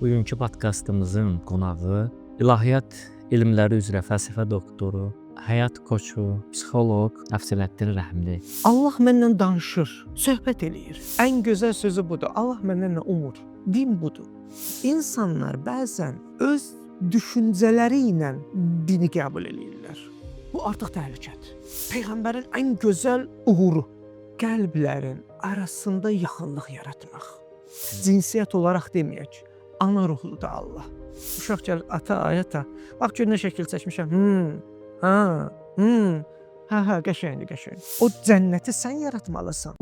Bugünkü podkastımızın qonağı ilahiyyat elmləri üzrə fəlsəfə doktoru, həyat koçu, psixoloq Əfzələddin Rəhimli. Allah məndən danışır, söhbət eləyir. Ən gözəl sözü budur. Allah məndən nə umur? Din budur. İnsanlar bəzən öz düşüncələri ilə dini qəbul eləyirlər. Bu artıq təhlükədir. Peyğəmbərin ən gözəl uğuru qəlblərin arasında yaxınlıq yaratmaq. Cinsiyyət olaraq deməyək, ana ruhludur Allah. Uşaq gəlir, ata, ay ata, bax gör nə şəkil çəkmişəm. Hə, hə, hə, qəşəngdir, qəşəng. O cənnəti sən yaratmalısan.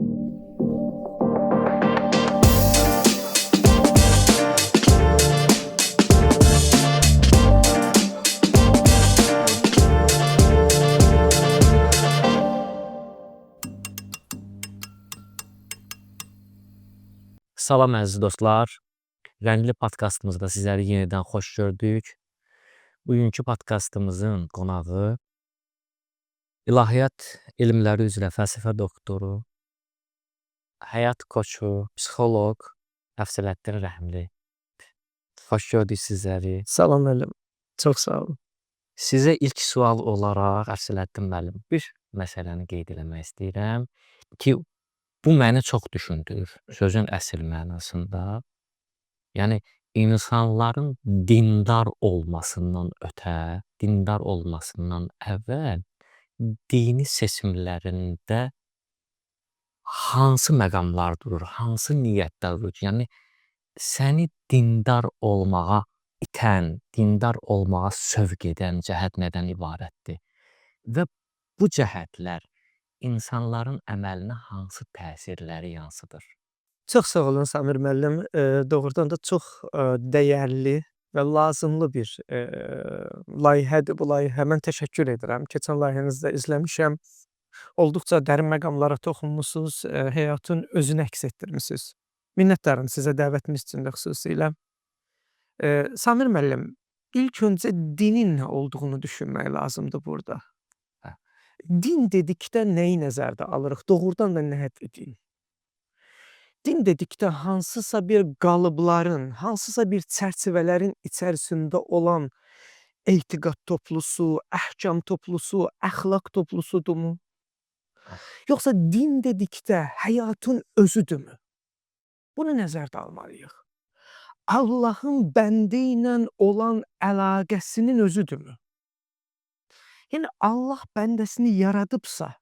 Salam əziz dostlar. Rəngli podkastımızda sizləri yenidən xoş gördük. Bugünkü podkastımızın qonağı ilahiyyat elmləri üzrə fəlsəfə doktoru, həyat koçu, psixoloq Əfzələddin Rəhimli. Xoş gördük sizləri. Salam müəllim. Çox sağ olun. Sizə ilk sual olaraq Əfzələddin müəllim bir məsələni qeyd eləmək istəyirəm ki, bu məni çox düşündürür sözün əsl mənasında. Yəni insanların dindar olmasından ötə, dindar olmasından əvvəl dini seçimlərində hansı məqamlar durur, hansı niyyətlər durur? Yəni səni dindar olmağa itən, dindar olmağa sövq edən cəhət nədən ibarətdir? Və bu cəhətlər insanların əməlinə hansı təsirləri yansıdır? Çox sağ olun Samir müəllim. Doğrudan da çox dəyərli və lazımlı bir layihədir bu layihə. Mən təşəkkür edirəm. Keçən layihənizi də izləmişəm. Olduqca dərin məqamlara toxunmusunuz, həyatın özünü əks etdirmisiniz. Minnətdaram sizə dəvətiniz üçün də xüsusilə. Samir müəllim, ilk öncə dinin nə olduğunu düşünmək lazımdır burada. Hə. Din dedikdə nəyi nəzərdə alırıq? Doğrudan da nədir din? Din dedikdə hansısa bir qalıbların, hansısa bir çərçivələrin içərisində olan etiqad toplusu, əhkam toplusu, əxlaq toplusudurmu? Yoxsa din dedikdə həyatın özüdürmü? Bunu nəzərdə almalıyıq. Allahın bəndə ilə olan əlaqəsinin özüdürmü? Yəni Allah bəndəsini yaradıbsa,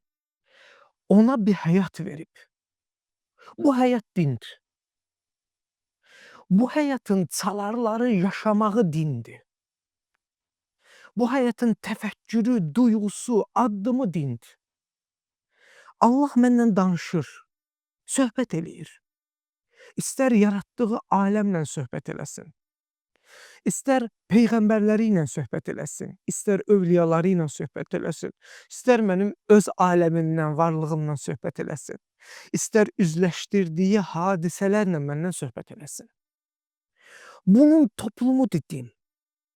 ona bir həyat verib. Bu həyat dindir. Bu həyatın çalarları yaşamağı dindir. Bu həyatın təfəkkürü, duyğusu, addımı dindir. Allah məndən danışır, söhbət eləyir. İstər yaratdığı aləmlə söhbət eləsin. İstər peyğəmbərləri ilə söhbət eləsin, istər övliyaları ilə söhbət eləsin, istər mənim öz aləmimdən, varlığımdan söhbət eləsin, istər üzləşdirdiyi hadisələrlə məndən söhbət eləsin. Bunun toplumudur din.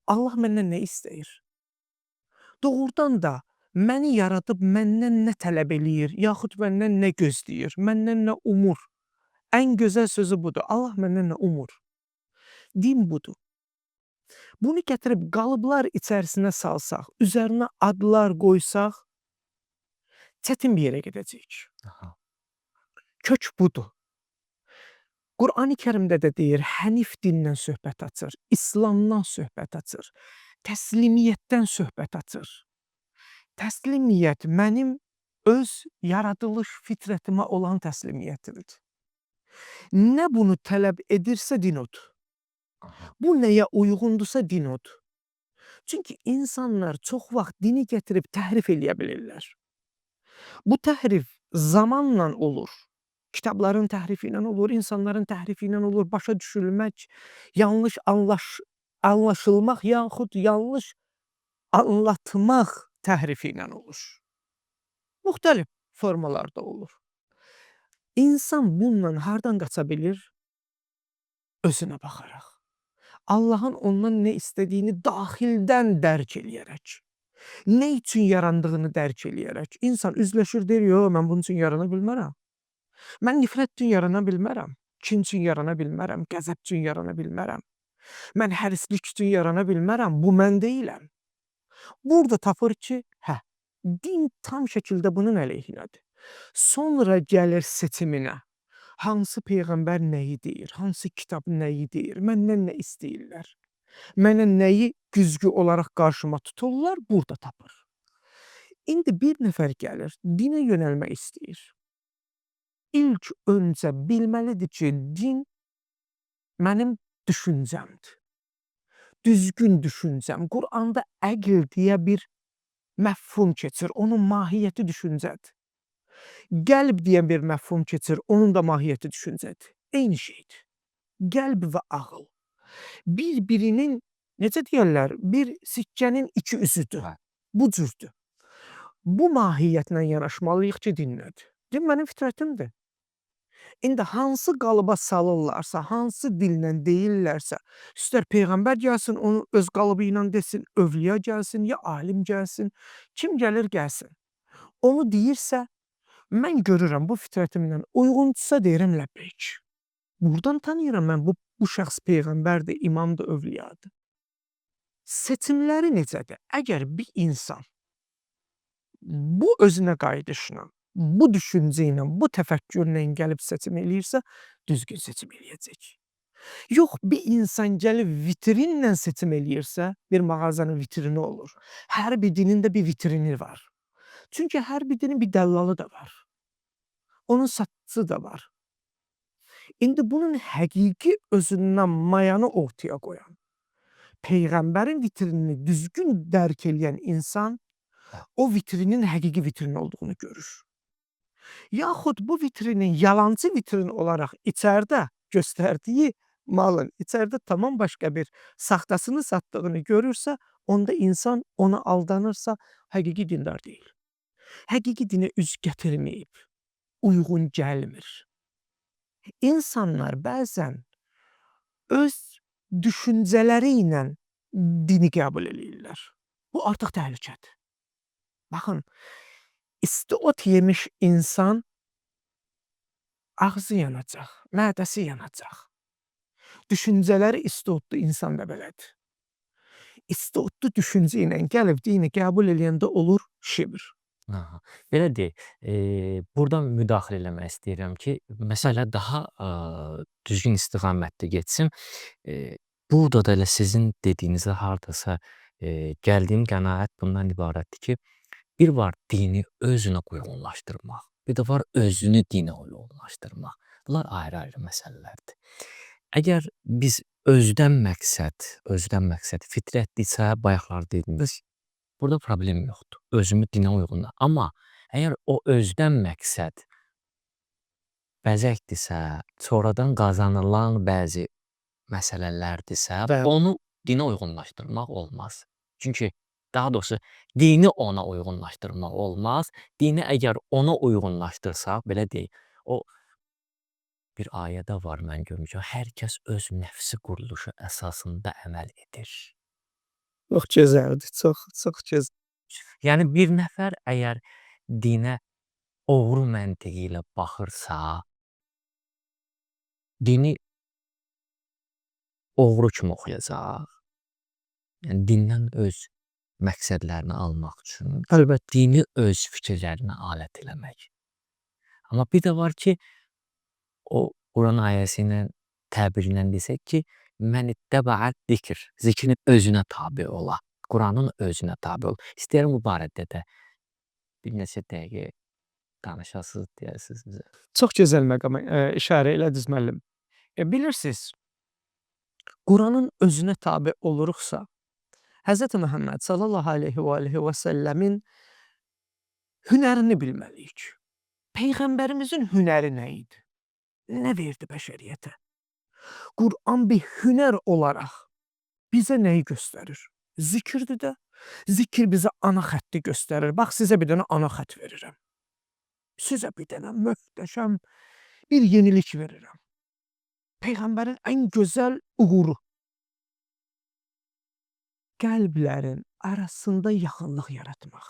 Allah məndən nə istəyir? Doğrudan da məni yaradıb məndən nə tələb eləyir, yaxud məndən nə gözləyir, məndən nə umur? Ən gözəl sözü budur. Allah məndən nə umur? Din budur. Bunu gətirib qalıblar içərisinə salsaq, üzərinə adlar qoysaq, çətin bir yerə gedəcəyik. Aha. Kök budur. Qurani Kərimdə də deyir, hənif dindən söhbət açır, İslamdan söhbət açır, təslimiyyətdən söhbət açır. Təslimiyyət mənim öz yaradılış fitrətimə olan təslimiyyətimdir. Nə bunu tələb edirsə din odur. Aha. Bu nəyə uyğundursa din odur. Çünki insanlar çox vaxt dini gətirib təhrif eləyə bilirlər. Bu təhrif zamanla olur. Kitabların təhrifi ilə olur, insanların təhrifi ilə olur, başa düşülmək, yanlış anlaşılmaq yaxud yanlış anlatmaq təhrifi ilə olur. Müxtəlif formalarda olur. İnsan bununla hardan qaça bilir? Özünə baxaraq. Allahın ondan nə istədiyini daxildən dərk eləyərək, nə üçün yarandığını dərk eləyərək insan üzləşir, deyir, yox, mən bunun üçün yarana bilmərəm. Mən nifrət üçün yarana bilmərəm, kin üçün yarana bilmərəm, qəzəb üçün yarana bilmərəm. Mən hərislik üçün yarana bilmərəm, bu mən deyiləm. Burada tapır ki, hə, din tam şəkildə bunun əleyhinədir. Sonra gəlir seçiminə. Hansı peyğəmbər nəyi deyir, hansı kitab nəyi deyir, məndən nə istəyirlər? Mənə nəyi güzgü olaraq qarşıma tuturlar, burada tapır. İndi bir nəfər gəlir, dinə yönəlmək istəyir. İlk öncə bilməlidir ki, din mənim düşüncəmdir. Düzgün düşüncəm. Quranda əql deyə bir məfhum keçir. Onun mahiyyəti düşüncədir. Qəlb deyən bir məfhum keçir. Onun da mahiyyəti düşüncədir. Eyni şeydir. Qəlb və ağıl bir-birinin, necə deyirlər, bir sikkənin iki üzüdür. Bu cürdür. Bu mahiyyətlə yanaşmalıyıq ki, din nədir? Din mənim fitrətimdir. İndi hansı qalıba salırlarsa, hansı dillə deyirlərsə, istər peyğəmbər gəlsin, onu öz qalıbı ilə desin, övliya gəlsin, ya alim gəlsin, kim gəlir gəlsin. Onu deyirsə, mən görürəm bu fitrətimlə uyğundursa deyirəm ləbbeyk. Buradan tanıyıram mən bu şəxs peyğəmbərdir, imamdır, övliyadır. Seçimləri necədir? Əgər bir insan bu özünə qayıdışla, bu düşüncə ilə, bu təfəkkürlə gəlib seçim eləyirsə, düzgün seçim eləyəcək. Yox, bir insan gəlib vitrinlə seçim eləyirsə, bir mağazanın vitrini olur. Hər bir dinin də bir vitrini var. Çünki hər bir dinin bir dəllalı da var. Onun satıcısı da var. İndi bunun həqiqi özündən mayanı ortaya qoyan, peyğəmbərin vitrinini düzgün dərk eləyən insan o vitrinin həqiqi vitrin olduğunu görür. Yaxud bu vitrinin yalancı vitrin olaraq içəridə göstərdiyi malın içəridə tamam başqa bir saxtasını satdığını görürsə, onda insan ona aldanırsa, həqiqi dindar deyil. Həqiqi dinə üz gətirməyib, uyğun gəlmir. İnsanlar bəzən öz düşüncələri ilə dini qəbul eləyirlər. Bu artıq təhlükədir. Baxın, isti ot yemiş insan ağzı yanacaq, mədəsi yanacaq. Düşüncələri isti otlu insan da belədir. İsti otlu düşüncə ilə gəlib dini qəbul eləyəndə olur şibr. Aha. Belə deyək, buradan müdaxilə eləmək istəyirəm ki, məsələ daha düzgün istiqamətdə getsin. Burada da elə sizin dediyinizə hardasa gəldiyim qənaət bundan ibarətdir ki, bir var dini özünə uyğunlaşdırmaq, bir də var özünü dinə uyğunlaşdırmaq. Bunlar ayrı-ayrı məsələlərdir. Əgər biz özdən məqsəd fitrətdirsə, bayaqlar dediniz, burada problem yoxdur. Özümü dinə uyğunla. Amma əgər o özdən məqsəd bəzəkdirsə, sonradan qazanılan bəzi məsələlərdirsə, onu dinə uyğunlaşdırmaq olmaz. Çünki daha doğrusu dini ona uyğunlaşdırmaq olmaz. Dini əgər ona uyğunlaşdırsaq, belə deyək, o bir ayədə var mən görmüşəm. Hər kəs öz nəfsi quruluşu əsasında əməl edir. Çox gözəldir, çox, çox gözəl. Yəni bir nəfər əgər dinə oğru məntiqi ilə baxırsa, dini oğru kimi oxuyacaq. Yəni dindən öz məqsədlərini almaq üçün, Əlbəttə, dini öz fikirlərinə alət eləmək. Amma bir də var ki, o Quran ayəsi ilə təbirlə desək ki, mən ittəbəə zikr, zikrin özünə tabe ola, Quranın özünə tabe ola. İstəyirəm bu barədə də bir neçə dəqiqə danışasınız, deyəsiniz bizə. Çox gözəl məqama işarə elədiniz müəllim. Bilirsiniz, Quranın özünə tabe oluruqsa, Həzrəti Məhəmməd sallallahu əleyhi və alihi və səlləmin hünərini bilməliyik. Peyğəmbərimizin hünəri nə idi? Nə verdi bəşəriyyətə? Quran bir hünər olaraq bizə nəyi göstərir? Zikirdir də. Zikir bizə ana xətti göstərir. Bax sizə bir dənə ana xətt verirəm. Sizə bir dənə möhtəşəm bir yenilik verirəm. Peyğəmbərin ən gözəl uğuru. Qəlblərin arasında yaxınlıq yaratmaq.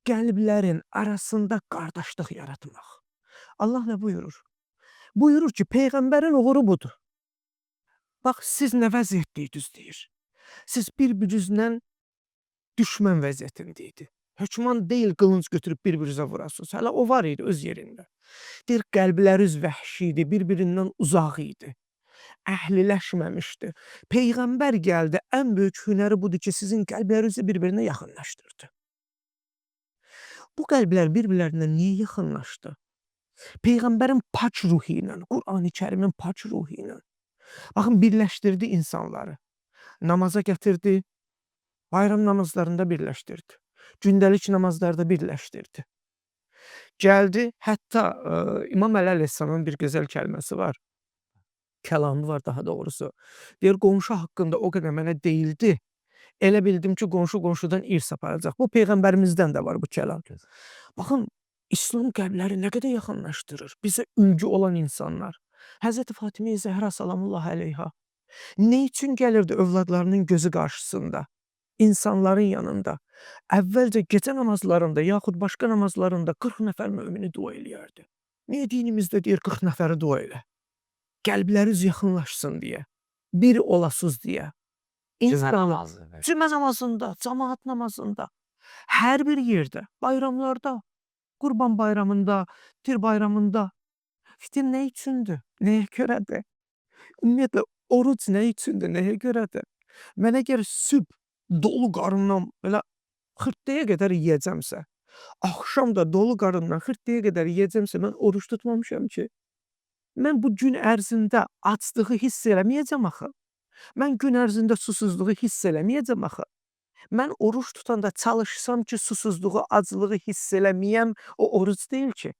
Qəlblərin arasında qardaşlıq yaratmaq. Allah nə buyurur? Buyurur ki, peyğəmbərin uğuru budur. Bax, siz nə vəziyyətdə idiniz deyir. Siz bir-birinizlə düşmən vəziyyətində idi. Hökman deyil qılınc götürüb bir-birinizə vurasınız. Hələ o var idi öz yerində. Deyir, qəlbləriniz vəhşi idi, bir-birindən uzaq idi. Əhliləşməmişdi. Peyğəmbər gəldi, ən böyük hünəri budur ki, sizin qəlblərinizi bir-birinə yaxınlaşdırdı. Bu qəlblər bir-birlərinə niyə yaxınlaşdı? Peyğəmbərin pak ruhu ilə, Qurani Kərimin pak ruhu ilə. Baxın, birləşdirdi insanları. Namaza gətirdi, bayram namazlarında birləşdirdi. Gündəlik namazlarda birləşdirdi. Gəldi, hətta İmam Əli əleyhissalamın bir gözəl kəlməsi var. Kəlamı var daha doğrusu. Deyir, qonşu haqqında o qədər mənə deyildi. Elə bildim ki, qonşu qonşudan irs aparacaq. Bu peyğəmbərimizdən də var bu kəlam. Baxın, İslam qəlbləri nə qədər yaxınlaşdırır. Bizə ülgü olan insanlar. Həzrəti Fatimə Zəhra salamullah əleyha. Nə üçün gəlirdi övladlarının gözü qarşısında? İnsanların yanında. Əvvəlcə gecə namazlarında yaxud başqa namazlarında 40 nəfər mömini dua eləyərdi. Niyə dinimizdə deyir 40 nəfəri dua elə? Qəlbləriniz yaxınlaşsın deyə. Bir olasız deyə. Cümə namazı. Cümə namazında, camaat namazında, hər bir yerdə, bayramlarda, Qurban bayramında, Tir bayramında. Fitir nə üçündür? Nəyə görədir? Ümumiyyətlə, oruc nə üçündür? Nəyə görədir? Mən əgər sübh dolu qarından belə xırtdaya qədər yeyəcəmsə, axşam da dolu qarından xırtdaya qədər yeyəcəmsə, mən oruc tutmamışam ki. Mən bu gün ərzində aclığı hiss eləməyəcəm axı. Mən gün ərzində susuzluğu hiss eləməyəcəm axı. Mən oruc tutanda çalışsam ki, susuzluğu, aclığı hiss eləməyəm, o oruc deyil ki.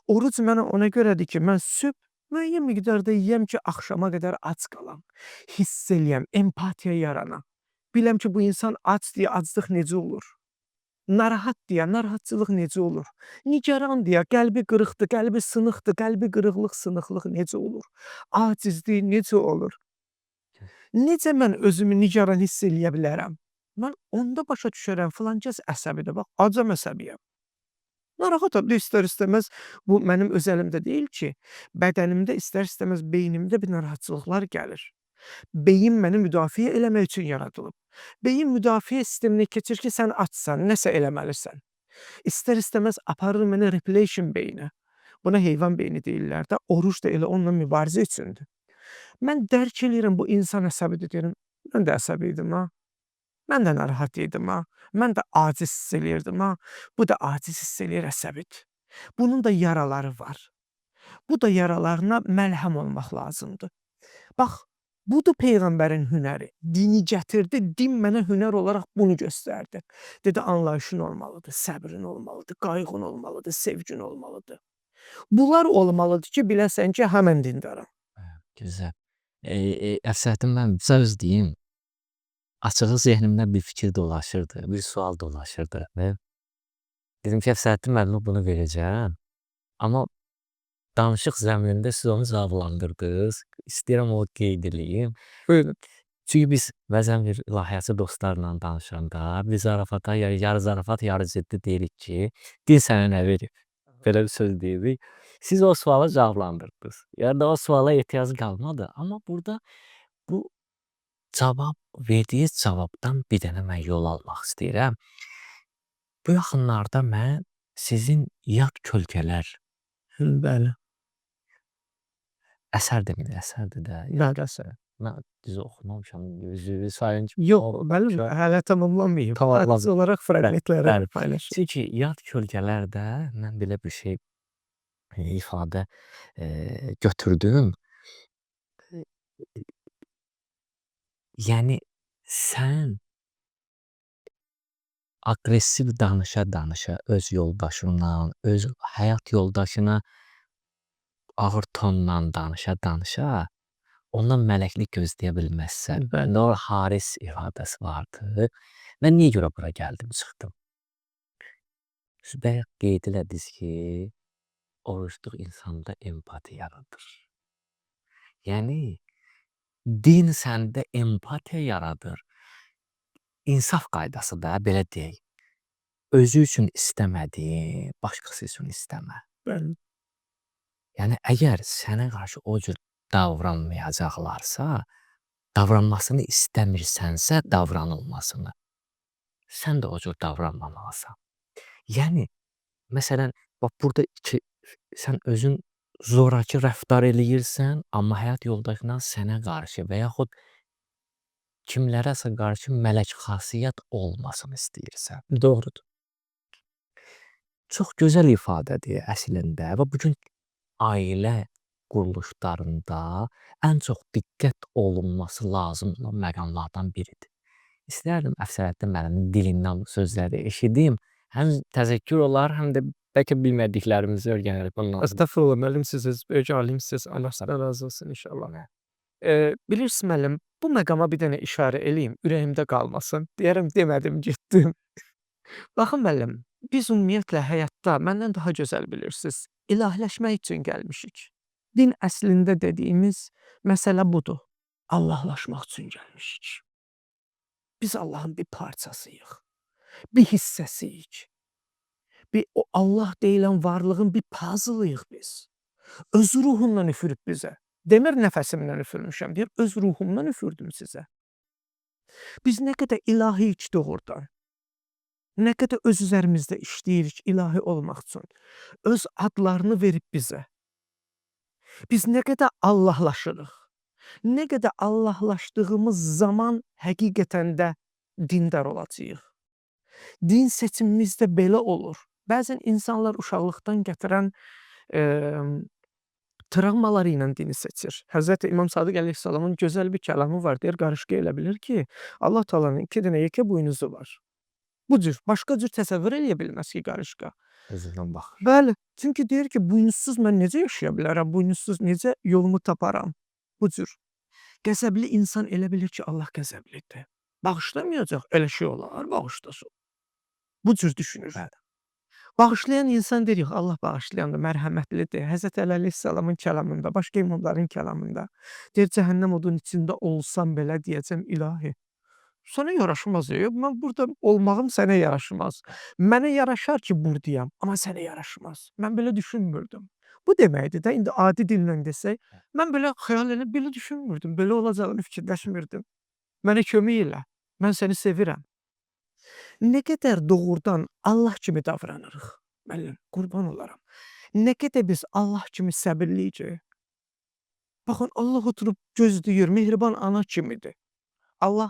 Oruc mənə ona görədir ki, mən sübh müəyyən miqdarda yeyəm ki, axşama qədər ac qalam, hiss eləyəm, empatiya yaranam. Biləm ki, bu insan ac deyə aclıq necə olur? Narahat deyə narahatçılıq necə olur? Nigaran deyə qəlbi qırıqdır, qəlbi sınıqdır, qəlbi qırıqlıq, sınıqlıq necə olur? Acizlik necə olur? Necə mən özümü nigaran hiss eləyə bilərəm? Mən onda başa düşərəm, filan kəs əsəbidir, bax, acam əsəbiyəm. Narahatam da istər-istəməz bu mənim öz əlimdə deyil ki, bədənimdə istər-istəməz beynimdə bir narahatçılıqlar gəlir. Beyin məni müdafiə eləmək üçün yaradılıb. Beyin müdafiə sisteminə keçir ki, sən açsan, nəsə eləməlisən. İstər-istəməz aparır məni repletion beyinə. Buna heyvan beyni deyirlər də, oruc da elə onunla mübarizə üçündür. Mən dərk eləyirəm bu insan əsəbidir deyirəm. Mən də əsəbi idim ha. Mən də narahat idim ha. Mən də aciz hiss eləyirdim ha. Bu da aciz hiss eləyir, əsəbidir. Bunun da yaraları var. Bu da yaralarına məlhəm olmaq lazımdır. Bax, budur Peyğəmbərin hünəri. Dini gətirdi, din mənə hünər olaraq bunu göstərdi. Dedi, anlayışın olmalıdır, səbrin olmalıdır, qayğın olmalıdır, sevgin olmalıdır. Bunlar olmalıdır ki, biləsən ki, hə, mən dindaram. Gözəl. Əfsəddin mən söz deyim. Açığı zehnimdə bir fikir dolaşırdı, bir sual dolaşırdı və dedim ki, Əfsəddin müəllimə bunu verəcəm. Amma danışıq zəminində siz onu cavablandırdınız. İstəyirəm o qeyd eləyim. Buyurun. Çünki biz bəzən bir ilahiyyatçı dostlarla danışanda bir zarafata, yarı zarafat, yarı ciddi deyirik ki, din sənə nə verib? Belə bir söz deyirik. Siz o sualı cavablandırdınız. Yəni o suala ehtiyac qalmadı. Amma burada bu cavab, verdiyiniz cavabdan bir dənə mən yol almaq istəyirəm. Bu yaxınlarda mən sizin Yad Kölgələr Bəli. Əsər demir, əsərdir də. Bəli, əsər. Mən düz oxumamışam, üzü sayın ki. Yox, bəli, hələ tamamlanmayıb. Tamamlanmayıb. Sadəcə olaraq fraqmentləri paylaşıram. Çünki Yad Kölgələrdə mən belə bir şey ifadə götürdüm. Yəni sən aqressiv danışa-danışa öz yoldaşından, öz həyat yoldaşına ağır tonla danışa-danışa ondan mələklik gözləyə bilməzsən. Bəli. O Haris ifadəsi vardı. Mən niyə görə bura gəldim, çıxdım? Siz bayaq qeyd elədiniz ki, orucluq insanda empati yaradır. Yəni din səndə empatiya yaradır. İnsaf qaydası da belə deyək. Özü üçün istəmədiyi, başqası üçün istəmə. Bəli. Yəni əgər sənə qarşı o cür davranmayacaqlarsa, Davranmasını istəmirsənsə davranılmasını, sən də o cür davranmamalısan. Yəni məsələn, bax burada iki sən özün zoraki rəftar eləyirsən, amma həyat yoldaşından sənə qarşı və yaxud kimlərəsə qarşı mələk xasiyyət olmasını istəyirsən. Doğrudur. Çox gözəl ifadədir əslində və bu gün ailə quruluşlarında ən çox diqqət olunması lazım olan məqamlardan biridir. İstərdim Əfsələddin müəllimin dilindən bu sözləri eşidim. Həm təzəkkür olar, həm də bəlkə bilmədiklərimizi öyrənərik bundan. Estağfurullah müəllim, siz öz böyük alimsiz. Allah sizdən razı olsun inşallah. Bilirsiniz müəllim, bu məqama bir dənə işarə eləyim, ürəyimdə qalmasın. Deyərəm demədim, getdim. Baxın müəllim, biz ümumiyyətlə həyatda məndən daha gözəl bilirsiniz, ilahiləşmək üçün gəlmişik. Din əslində dediyimiz məsələ budur. Allahlaşmaq üçün gəlmişik. Biz Allahın bir parçasıyıq. Bir hissəsiyik. Bir o Allah deyilən varlığın bir puzzle'ıyıq biz. Öz ruhundan üfürüb bizə. Demir nəfəsimdən üfürmüşəm, deyir öz ruhumdan üfürdüm sizə. Biz nə qədər ilahiyik doğrudan. Nə qədər öz üzərimizdə işləyirik ilahi olmaq üçün. Öz adlarını verib bizə. Biz nə qədər Allahlaşırıq. Nə qədər Allahlaşdığımız zaman həqiqətən də dindar olacağıq. Din seçimimiz də belə olur. Bəzən insanlar uşaqlıqdan gətirən travmaları ilə dini seçir. Həzrəti İmam Sadiq əleyhissalamın gözəl bir kəlamı var. Deyir, qarışqa elə bilir ki, Allah Taala'nın 2 dənə yekə buynuzu var. Bu cür, başqa cür təsəvvür eləyə bilməz ki, qarışqa. Özündən baxır. Bəli, çünki deyir ki, buynuzsuz mən necə yaşaya bilərəm, buynuzsuz necə yolumu taparam? Bu cür. Qəzəbli insan elə bilir ki, Allah qəzəblidir. Bağışlamayacaq, elə şey olar, bağışlasın. Bu cür düşünür. Bəli. Bağışlayan insan deyir, yox, Allah bağışlayandır, mərhəmətlidir. Həzrəti Əli əleyhissalamın kəlamında, başqa imamların kəlamında deyir, cəhənnəm odunun içində olsam belə deyəcəm, ilahi, sənə yaraşmaz, mən burada olmağım sənə yaraşmaz. Mənə yaraşar ki, buradayam, amma sənə yaraşmaz. Mən belə düşünmürdüm. Bu deməkdir də, indi adi dillə desək, mən belə xəyal elə belə düşünmürdüm, belə olacağını fikirləşmirdim. Mənə kömək elə, mən səni sevirəm. Nə qədər doğrudan Allah kimi davranırıq, müəllim, qurban olaram. Nə qədər biz Allah kimi səbirliyik. Baxın, Allah oturub gözləyir, mehriban ana kimidir. Allah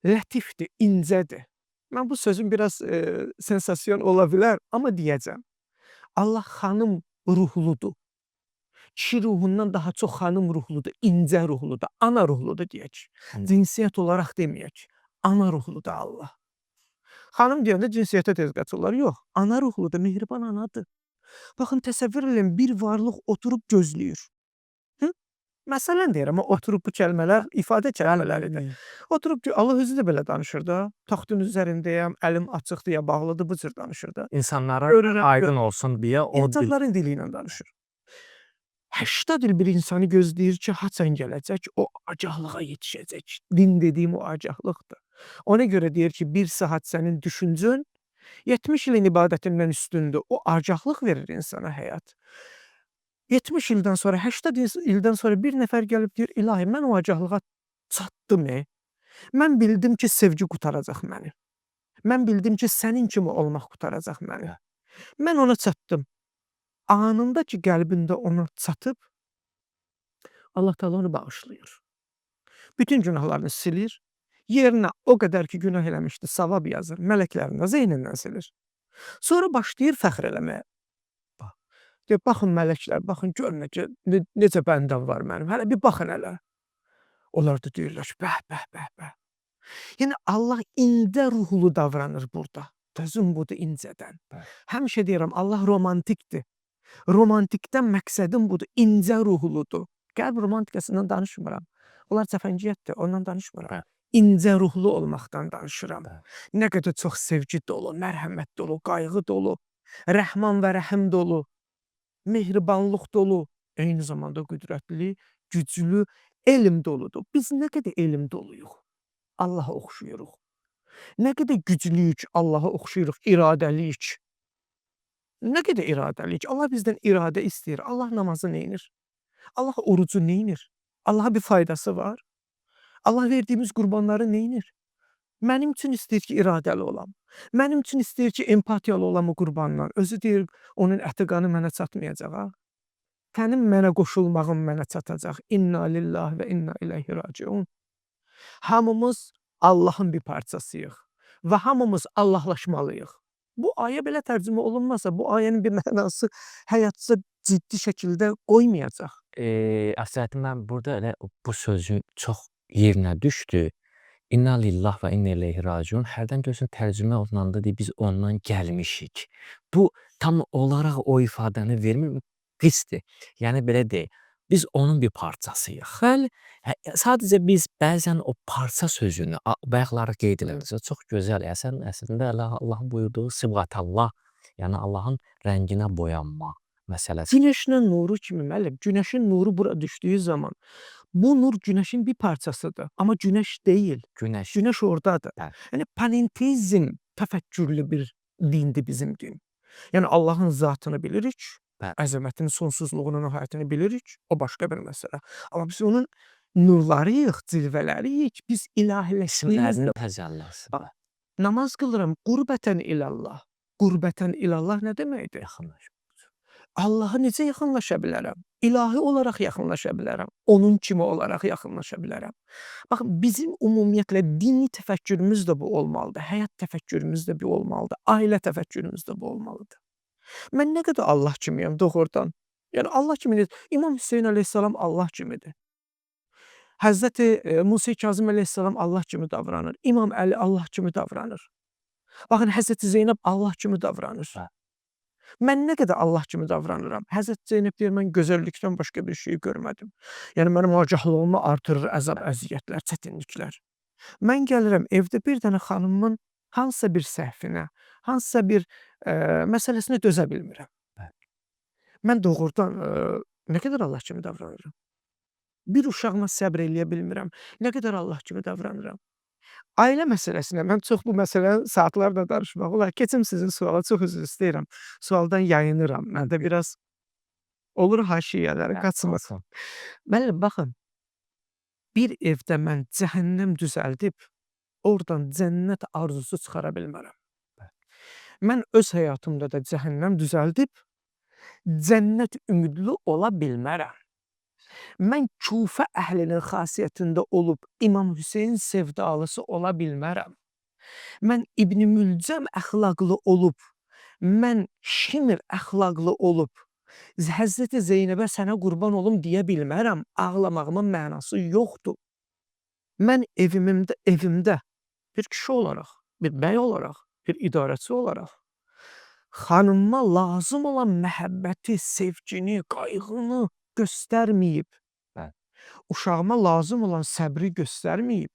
lətifdir, incədir. Mən bu sözün biraz sensasyon ola bilər, amma deyəcəm. Allah xanım ruhludur. Kişi ruhundan daha çox xanım ruhludur, incə ruhludur, ana ruhludur deyək. Cinsiyyət olaraq deməyək. Ana ruhludur Allah. Xanım deyəndə cinsiyyətə tez qaçırlar. Yox, ana ruhludur, mehriban anadır. Baxın, təsəvvür eləyin, bir varlıq oturub gözləyir. Hı? Məsələn deyirəm, oturub bu kəlmələr ifadə kəlmələridir. Oturub ki, Allah özü də belə danışır da. Taxtın üzərindəyəm, əlim açıqdır ya bağlıdır, bu cür danışır da. İnsanlara Görürəm, aydın olsun deyə o dil. İnsanların dili ilə danışır. 80 il bir insanı gözləyir ki, haçan gələcək, o agahlığa yetişəcək. Din dediyim o agahlıqdır. Ona görə deyir ki, bir saat sənin düşüncən 70 ilin ibadətindən üstündür. O agahlıq verir insana həyat. 70 ildən sonra, 80 ildən sonra bir nəfər gəlib deyir, ilahi, mən o agahlığa çatdım. Mən bildim ki, sevgi qurtaracaq məni. Mən bildim ki, sənin kimi olmaq qurtaracaq məni. Mən ona çatdım. Anında ki, qəlbində ona çatıb, Allah Taala onu bağışlayır. Bütün günahlarını silir. Yerinə o qədər ki, günah eləmişdi, savab yazır, mələklərin də zehnindən silir. Sonra başlayır fəxr eləməyə. Bax, deyir, baxın mələklər, baxın, gör necə bəndəm var mənim. Hələ bir baxın hələ. Onlar da deyirlər ki, bəh, bəh, bəh, bəh. Yəni Allah incə ruhlu davranır burada. Sözüm budur incədən. Bəli. Həmişə deyirəm, Allah romantikdir. Romantikdən məqsədim budur, incə ruhludur. Qərb romantikasından danışmıram. Onlar cəfəngiyatdır, ondan danışmıram. Bəli. İncə ruhlu olmaqdan danışıram. Bəli. Nə qədər çox sevgi dolu, mərhəmət dolu, qayğı dolu, rəhman və rəhim dolu, mehribanlıq dolu, eyni zamanda qüdrətli, güclü, elm doludur. Biz nə qədər elm doluyuq, Allaha oxşayırıq. Nə qədər güclüyük, Allaha oxşayırıq, iradəliyik. Nə qədər iradəliyik. Allah bizdən iradə istəyir. Allah namazı neynir? Allah orucu neynir? Allaha bir faydası var. Allah verdiyimiz qurbanları nə edir? Mənim üçün istəyir ki, iradəli olam. Mənim üçün istəyir ki, empatiyalı olam o qurbandan. Özü deyir, onun əti qanı mənə çatmayacaq ha. Sənin mənə qoşulmağın mənə çatacaq. İnna lillahi və inna ileyhi raciun. Hamımız Allahın bir parçasıyıq və hamımız Allahlaşmalıyıq. Bu ayə belə tərcümə olunmasa, bu ayənin bir mənası həyatda ciddi şəkildə qoymayacaq. Əslində mən burada elə bu sözün çox yerinə düşdü. İnna lillah və inna ileyhi raciun. Hərdən görürsən tərcümə olunanda deyir biz ondan gəlmişik. Bu tam olaraq o ifadəni vermir, qisdir. Yəni belə deyək, biz onun bir parçasıyıq. Bəli. Hə, sadəcə biz bəzən o parça sözünü bayaqları qeyd elədiniz. Çox gözəl. Sən əslində Allahın buyurduğu sıbğatallah, yəni Allahın rənginə boyanma məsələsi. Günəşlə nuru kimi müəllim, günəşin nuru bura düşdüyü zaman bu nur günəşin bir parçasıdır, amma günəş deyil. Günəş. Günəş ordadır. Bəli. Yəni panenteizm təfəkkürlü bir dindir bizim din. Yəni Allahın zatını bilirik, Bəli. əzəmətinin, sonsuzluğunun nihayətini bilirik, o başqa bir məsələ. Amma biz onun nurlarıyıq, cilvələriyik, biz ilahiləşməyimiz İsimlərinin təcəllisi. Bax, namaz qılıram, qurbətən ilallah. Qurbətən ilallah nə deməkdir? Yaxınlaşma. Allaha necə yaxınlaşa bilərəm? İlahi olaraq yaxınlaşa bilərəm. Onun kimi olaraq yaxınlaşa bilərəm. Baxın, bizim ümumiyyətlə dini təfəkkürümüz də bu olmalıdır. Həyat təfəkkürümüz də bu olmalıdır. Ailə təfəkkürümüz də bu olmalıdır. Mən nə qədər Allah kimiyəm doğrudan? Yəni Allah kimi, İmam Hüseyn əleyhissalam Allah kimidir. Həzrəti Musa Kazım əleyhissalam Allah kimi davranır. İmam Əli Allah kimi davranır. Baxın, Həzrəti Zeynəb Allah kimi davranır. Bəli. Mən nə qədər Allah kimi davranıram? Həzrəti Zeynəb deyir, mən gözəllikdən başqa bir şey görmədim. Yəni mənim acahlığımı artırır əzab, əziyyətlər, çətinliklər. Mən gəlirəm evdə bir dənə xanımın hansısa bir səhvinə, hansısa bir məsələsinə dözə bilmirəm. Bəli. Mən doğrudan nə qədər Allah kimi davranıram? Bir uşağıma səbr eləyə bilmirəm. Nə qədər Allah kimi davranıram? Ailə məsələsinə mən çox bu məsələni saatlarla danışmaq olar. Keçim sizin suala, çox üzr istəyirəm. Sualdan yayınıram. Mən də biraz olur haşiyələrə qaçmaq. Müəllim, baxın. Bir evdə mən cəhənnəm düzəldib, oradan cənnət arzusu çıxara bilmərəm. Mən öz həyatımda da cəhənnəm düzəldib, cənnət ümidli ola bilmərəm. Mən Kufə əhlinin xasiyyətində olub İmam Hüseyn sevdalısı ola bilmərəm. Mən İbn Mülcəm əxlaqlı olub, mən Şimr əxlaqlı olub, Həzrəti Zeynəbə sənə qurban olum deyə bilmərəm. Ağlamağımın mənası yoxdur. Mən evimdə bir kişi olaraq, bir bəy olaraq, bir idarəçi olaraq xanıma lazım olan məhəbbəti, sevgini, qayğını göstərməyib, Bəli. uşağıma lazım olan səbri göstərməyib,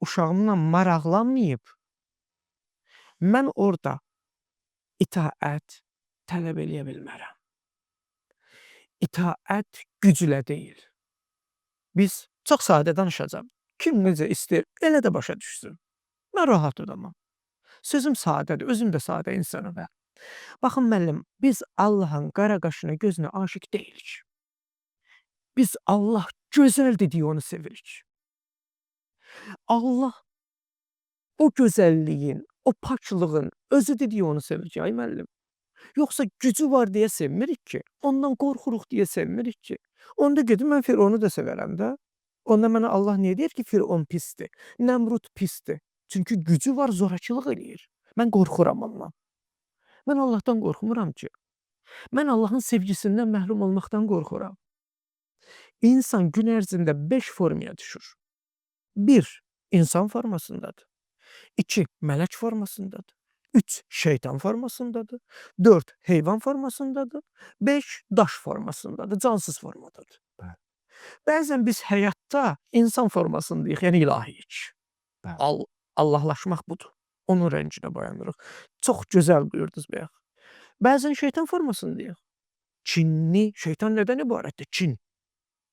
uşağımla maraqlanmayıb, mən orada itaət tələb eləyə bilmərəm. İtaət güclə deyil. Biz çox sadə danışacağam. Kim necə istəyir, elə də başa düşsün. Mən rahat adamam. Sözüm sadədir, özüm də sadə insanam. Baxın müəllim, biz Allahın qara qaşına, gözünə aşiq deyilik. Biz Allah gözəldir deyə onu sevirik. Allah o gözəlliyin, o paklığın özüdür deyə onu sevirik, ay müəllim. Yoxsa gücü var deyə sevmirik ki, ondan qorxuruq deyə sevmirik ki. Onda gedim mən Fironu da sevərəm də. Onda mənə Allah niyə deyir ki, Firon pisdir, Nəmrud pisdir? Çünki gücü var, zorakılıq eləyir. Mən qorxuram ondan. Mən Allahdan qorxmuram ki. Mən Allahın sevgisindən məhrum olmaqdan qorxuram. İnsan gün ərzində 5 formaya düşür. 1. İnsan formasındadır. 2. Mələk formasındadır. 3. Şeytan formasındadır. 4. Heyvan formasındadır. 5. Daş formasındadır. Cansız formadadır. Bəli. Bəzən biz həyatda insan formasındayıq, yəni ilahiyik. Bəli. Allahlaşmaq budur. Onun rənginə boyanırıq. Çox gözəl buyurdunuz bayaq. Bəzən şeytan formasındayıq. Kinli, şeytan nədən ibarətdir? Kin,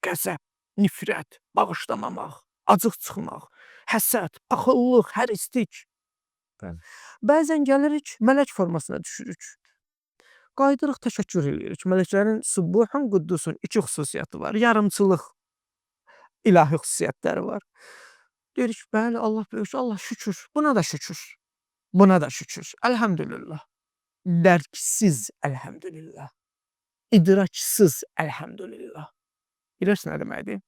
qəzəb, nifrət, bağışlamamaq, acıq çıxmaq, həsəd, paxıllıq, hərislik. Bəli. Bəzən gəlirik, mələk formasına düşürük. Qayıdırıq, təşəkkür eləyirik. Mələklərin Subbuhun, Quddusun iki xüsusiyyəti var. Yarımçılıq. İlahi xüsusiyyətləri var. Deyirik, bəli, Allah böyük, Allah şükür. Buna da şükür. Buna da şükür. Elhamdülillah. Dərksiz elhamdülillah. İdraksız elhamdülillah. Bilirsən nə deməkdir?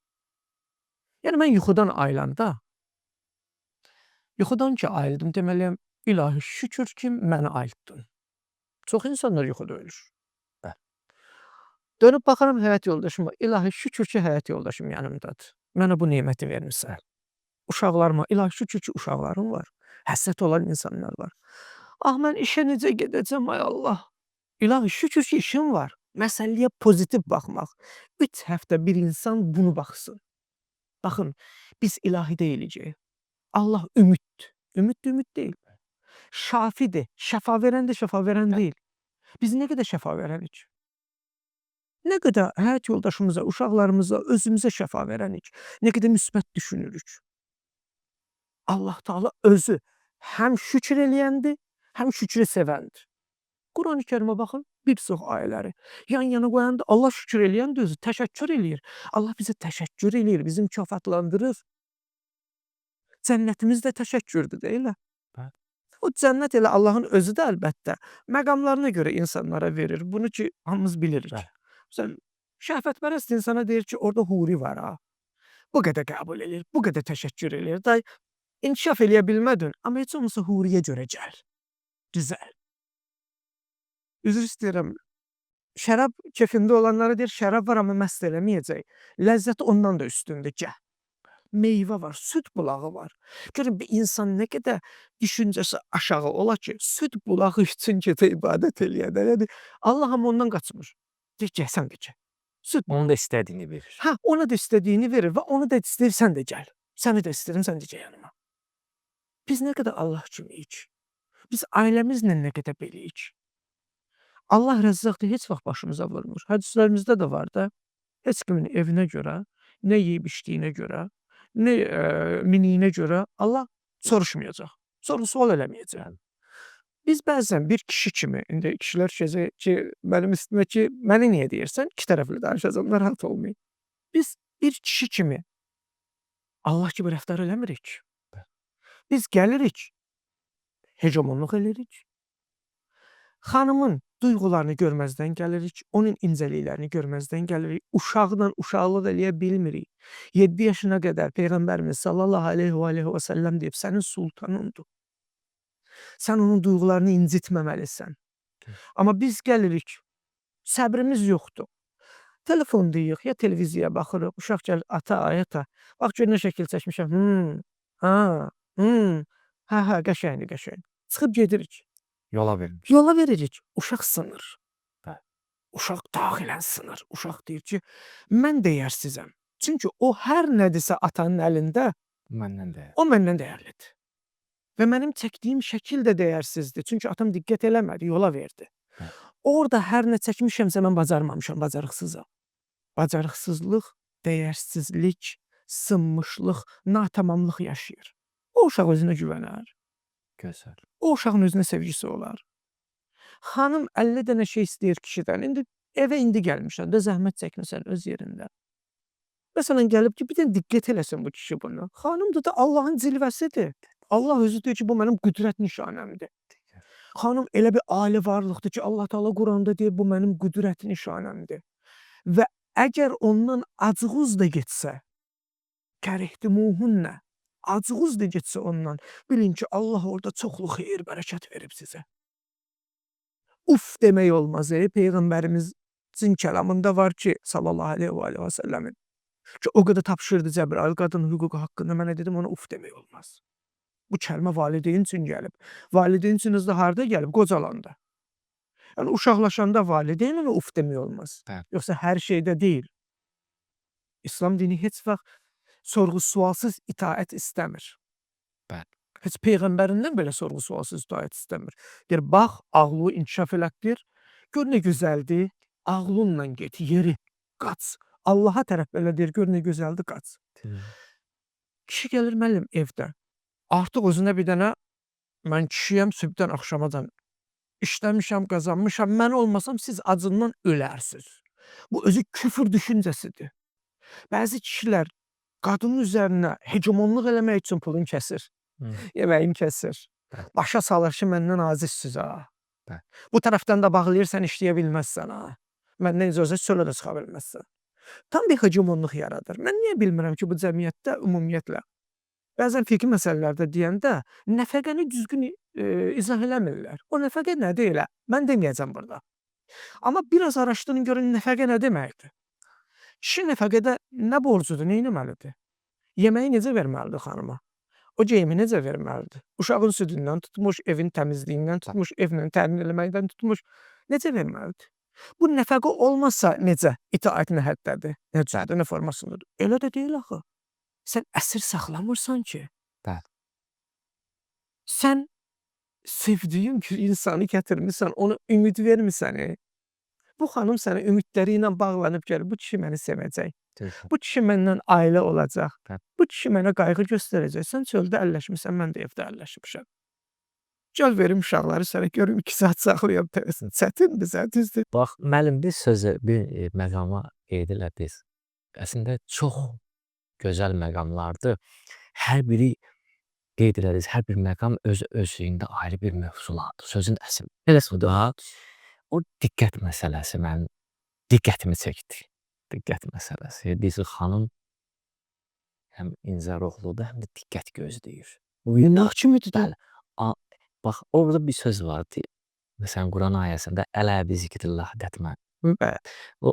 Yəni mən yuxudan ayılanda, yuxudan ki ayıldım, deməliyəm, ilahi şükür ki məni ayıltdın. Çox insanlar yuxuda ölür. Bəli. Dönüb baxıram həyat yoldaşıma, ilahi şükür ki həyat yoldaşım yanımdadır. Mənə bu neməti vermisən. Uşaqlarıma, ilahi şükür ki uşaqlarım var. Həsrət olan insanlar var. Ah mən işə necə gedəcəm ay Allah. İlahi şükür ki işim var. Məsələyə pozitiv baxmaq. 3 həftə bir insan bunu baxsın. Baxın, biz ilahi deyilik. Allah ümiddir. Ümid ümid deyil. Şafidir. Şəfa verəndir, şəfa verən deyil. Biz nə qədər şəfa verənik? Nə qədər həyat yoldaşımıza, uşaqlarımıza, özümüzə şəfa verənik? Nə qədər müsbət düşünürük? Allah Taala özü həm şükür eləyəndir, həm şükrü sevəndir. Qurani Kərimə baxın, bir çox ayələri yan yana qoyanda Allah şükür eləyəndir özü, təşəkkür eləyir. Allah bizə təşəkkür eləyir, bizi mükafatlandırır. Cənnətimiz də təşəkkürdür, deyil mi? Bəli. O cənnət elə Allahın özü də əlbəttə məqamlarına görə insanlara verir. Bunu ki hamımız bilirik. Bəli. Məsələn, şəhvətpərəst insana deyir ki, orada huri var ha. Bu qədər qəbul eləyir, bu qədər təşəkkür eləyir. Day inkişaf eləyə bilmədin, amma heç olmasa huriyə görə gəl. Düzəl. Üzr istəyirəm. Şərab kefində olanlara deyir, şərab var amma məst eləməyəcək. Ləzzəti ondan da üstündür, gəl. Meyvə var, süd bulağı var. Görün bir insan nə qədər düşüncəsi aşağı ola ki, süd bulağı üçün gedə ibadət eləyəndə. Yəni Allah amma ondan qaçmır. Deyir, gəl sən də gəl. Süd. Onun da istədiyini verir. Hə, ona da istədiyini verir və onu da istəyir, sən də gəl. Səni də istəyirəm, sən də gəl yanıma. Biz nə qədər Allah kimiyik? Biz ailəmizlə nə qədər beləyik? Allah rəzzaqdır, heç vaxt başımıza vurmur. Hədislərimizdə də var da, heç kimin evinə görə, nə yeyib içdiyinə görə, nə miniyinə görə Allah soruşmayacaq. Sorğu-sual eləməyəcək. Biz bəzən bir kişi kimi, indi kişilər düşəcək ki, mənim üstümə ki, məni niyə deyirsən? İki tərəfli danışacağam, narahat olmayın. Biz bir kişi kimi Allah kimi rəftar eləmirik. Biz gəlirik, hegemonluq eləyirik. Xanımın duyğularını görməzdən gəlirik, onun incəliklərini görməzdən gəlirik, uşaqla uşaqlıq eləyə bilmirik. 7 yaşına qədər Peyğəmbərimiz sallallahu aleyhi və aleyhi və səlləm deyib, sənin sultanındır. Sən onun duyğularını incitməməlisən. Amma biz gəlirik, səbrimiz yoxdur. Telefondayıq, ya televiziyaya baxırıq, uşaq gəlir, ata, ay ata, bax gör nə şəkil çəkmişəm, ha, hə, hə, qəşəngdir, qəşəngdir. Çıxıb gedirik. Yola veririk. Yola veririk. Uşaq sınır. Bəli. Uşaq daxilən sınır. Uşaq deyir ki, mən dəyərsizəm. Çünki o hər nədirsə atanın əlində, Məndən dəyərli. O məndən dəyərlidir. Və mənim çəkdiyim şəkil də dəyərsizdir. Çünki atam diqqət eləmədi, yola verdi. Bəli. Orada hər nə çəkmişəmsə mən bacarmamışam, bacarıqsızam. Bacarıqsızlıq, dəyərsizlik, sınmışlıq, natamamlıq yaşayır. O uşaq özünə güvənər. Gözəl. O uşağın özünə sevgisi olar. Xanım 50 dənə şey istəyir kişidən. İndi evə indi gəlmişsən də zəhmət çəkmisən öz yerində. Məsələn gəlib ki, bir dənə diqqət eləsin bu kişi bunu. Xanım da Allahın cilvəsidir. Allah özü deyir ki, bu mənim qüdrət nişanəmdir. Xanım elə bir ali varlıqdır ki, Allah Taala Quranda deyir, bu mənim qüdrət nişanəmdir. Və əgər ondan acığız da getsə, kərihtimuhunnə, acığız da getsə ondan, bilin ki, Allah orada çoxlu xeyir, bərəkət verib sizə. Uf demək olmaz, Peyğəmbərimizin kəlamında var ki, sallallahu aleyhi və aleyhi və səlləmin, ki, o qədər tapşırdı Cəbrail qadın hüququ haqqında, mənə dedim, ona uf demək olmaz. Bu kəlmə valideyn üçün gəlib. Valideyn üçün özü də harda gəlib? Qocalanda. Yəni, uşaqlaşanda valideyn ona uf demək olmaz. Bəli. Yoxsa hər şeydə deyil. İslam dini heç vaxt sorğu-sualsız itaət istəmir. Bəli. Heç peyğəmbərindən belə sorğu-sualsız itaət istəmir. Deyir, bax, ağlı inkişaf elətdir, gör nə gözəldir, ağlınla get, yeri, qaç. Allaha tərəf belə deyir, gör nə gözəldir, qaç. Kişi gəlir müəllim evdə. Artıq özünə bir dənə, mən kişiyəm, sübhdən axşamacan işləmişəm, qazanmışam, mən olmasam siz acından ölərsiniz. Bu özü küfür düşüncəsidir. Bəzi kişilər Qadının üzərinə hegemonluq eləmək üçün pulunu kəsir. Yeməyini kəsir. Bəli. Başa salır ki, məndən azizsiz ha. Bəli. Bu tərəfdən də bağlayır, sən işləyə bilməzsən ha. Məndən icazə çölə də çıxa bilməzsən. Tam bir hegemonluq yaradır. Mən niyə bilmirəm ki, bu cəmiyyətdə ümumiyyətlə bəzən fiqhi məsələlərdə deyəndə nəfəqəni düzgün izah eləmirlər. O nəfəqə nədir elə? Mən deməyəcəm burada. Amma biraz araşdırın görün nəfəqə nə deməkdir? Kişi nəfəqədə nə borcudur, nə etməlidir? Yeməyi necə verməlidir xanıma? O geyimi necə verməlidir? Uşağın südündən tutmuş, evin təmizliyindən tutmuş, evlə təmin eləməkdən tutmuş, necə verməlidir? Bu nəfəqə olmasa necə? İtaət nə həddədir? Nə cürdür, nə formasındadır? Elə də deyil axı. Sən əsir saxlamırsan ki. Bəli. Sən sevdiyin bir insanı gətirmisən, ona ümid vermisən. Bu xanım sənə ümidləri ilə bağlanıb gəlir. Bu kişi məni sevəcək. Düzdür. Bu kişi məndən ailə olacaq. Bəli. Bu kişi mənə qayğı göstərəcək. Sən çöldə əlləşmisən, mən də evdə əlləşmişəm. Gəl verim uşaqları sənə görüm 2 saat saxlayam tələsin. Çətindir, sən düzdür. Bax, müəllim bir sözü, bir məqama qeyd elədiniz. Əslində çox gözəl məqamlardır. Hər biri qeyd elədiniz, hər bir məqam öz özlüyündə ayrı bir mövzulardır. Sözün əsli. Eləsi da o diqqət məsələsi mənim diqqətimi çəkdi. Diqqət məsələsi. Deyirsiz, xanım həm incə ruhludur, həm də diqqət gözləyir. Minnaq kimidir də. Bəli. Bax, orada bir söz var. Məsələn, Quran ayəsində ələ bi zikrillah dətmə. Bəli. O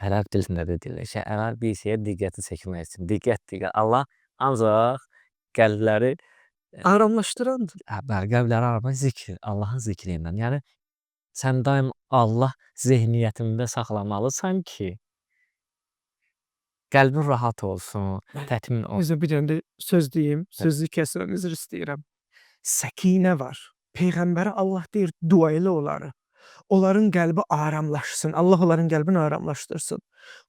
ərəb dilində də deyilir ki, ələ bir şeyə diqqəti çəkmək üçün. Diqqət, diqqət. Allah ancaq qəlbləri aramlaşdırandır. Hə, bəli, qəlbləri aramlaşdıran zikr, Allahın zikri ilə. Yəni sən daim Allah zehniyyətində saxlamalısan ki, qəlbin rahat olsun, tətmin olsun. Özə bir dənə də söz deyim, sözü kəsirəm, üzr istəyirəm. Səkinə var. Peyğəmbərə Allah deyir, dua elə onları. Onların qəlbi aramlaşsın. Allah onların qəlbini aramlaşdırsın.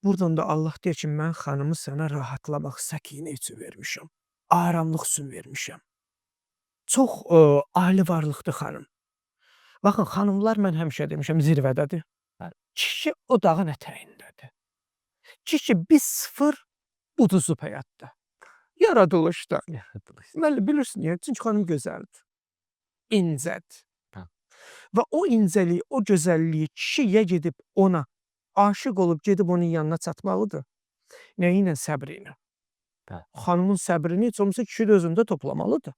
Buradan da Allah deyir ki, mən xanımı sənə rahatlamaq, səkinə üçün vermişəm. Aramlıq üçün vermişəm. Çox ali varlıqdır xanım. Baxın, xanımlar mən həmişə demişəm, zirvədədir. Bəli. Kişi o dağın ətəyindədir. Kişi 1-0 uduzub həyatda. Yaradılışda. Müəllim, bilirsin niyə? Çünki xanım gözəldir. İncədir. Hə. Və o incəliyi, o gözəlliyi kişi ya gedib ona aşiq olub gedib onun yanına çatmalıdır. Nəyi ilə? Səbri ilə. Bəli. Xanımın səbrini heç olmasa kişi də özündə toplamalıdır.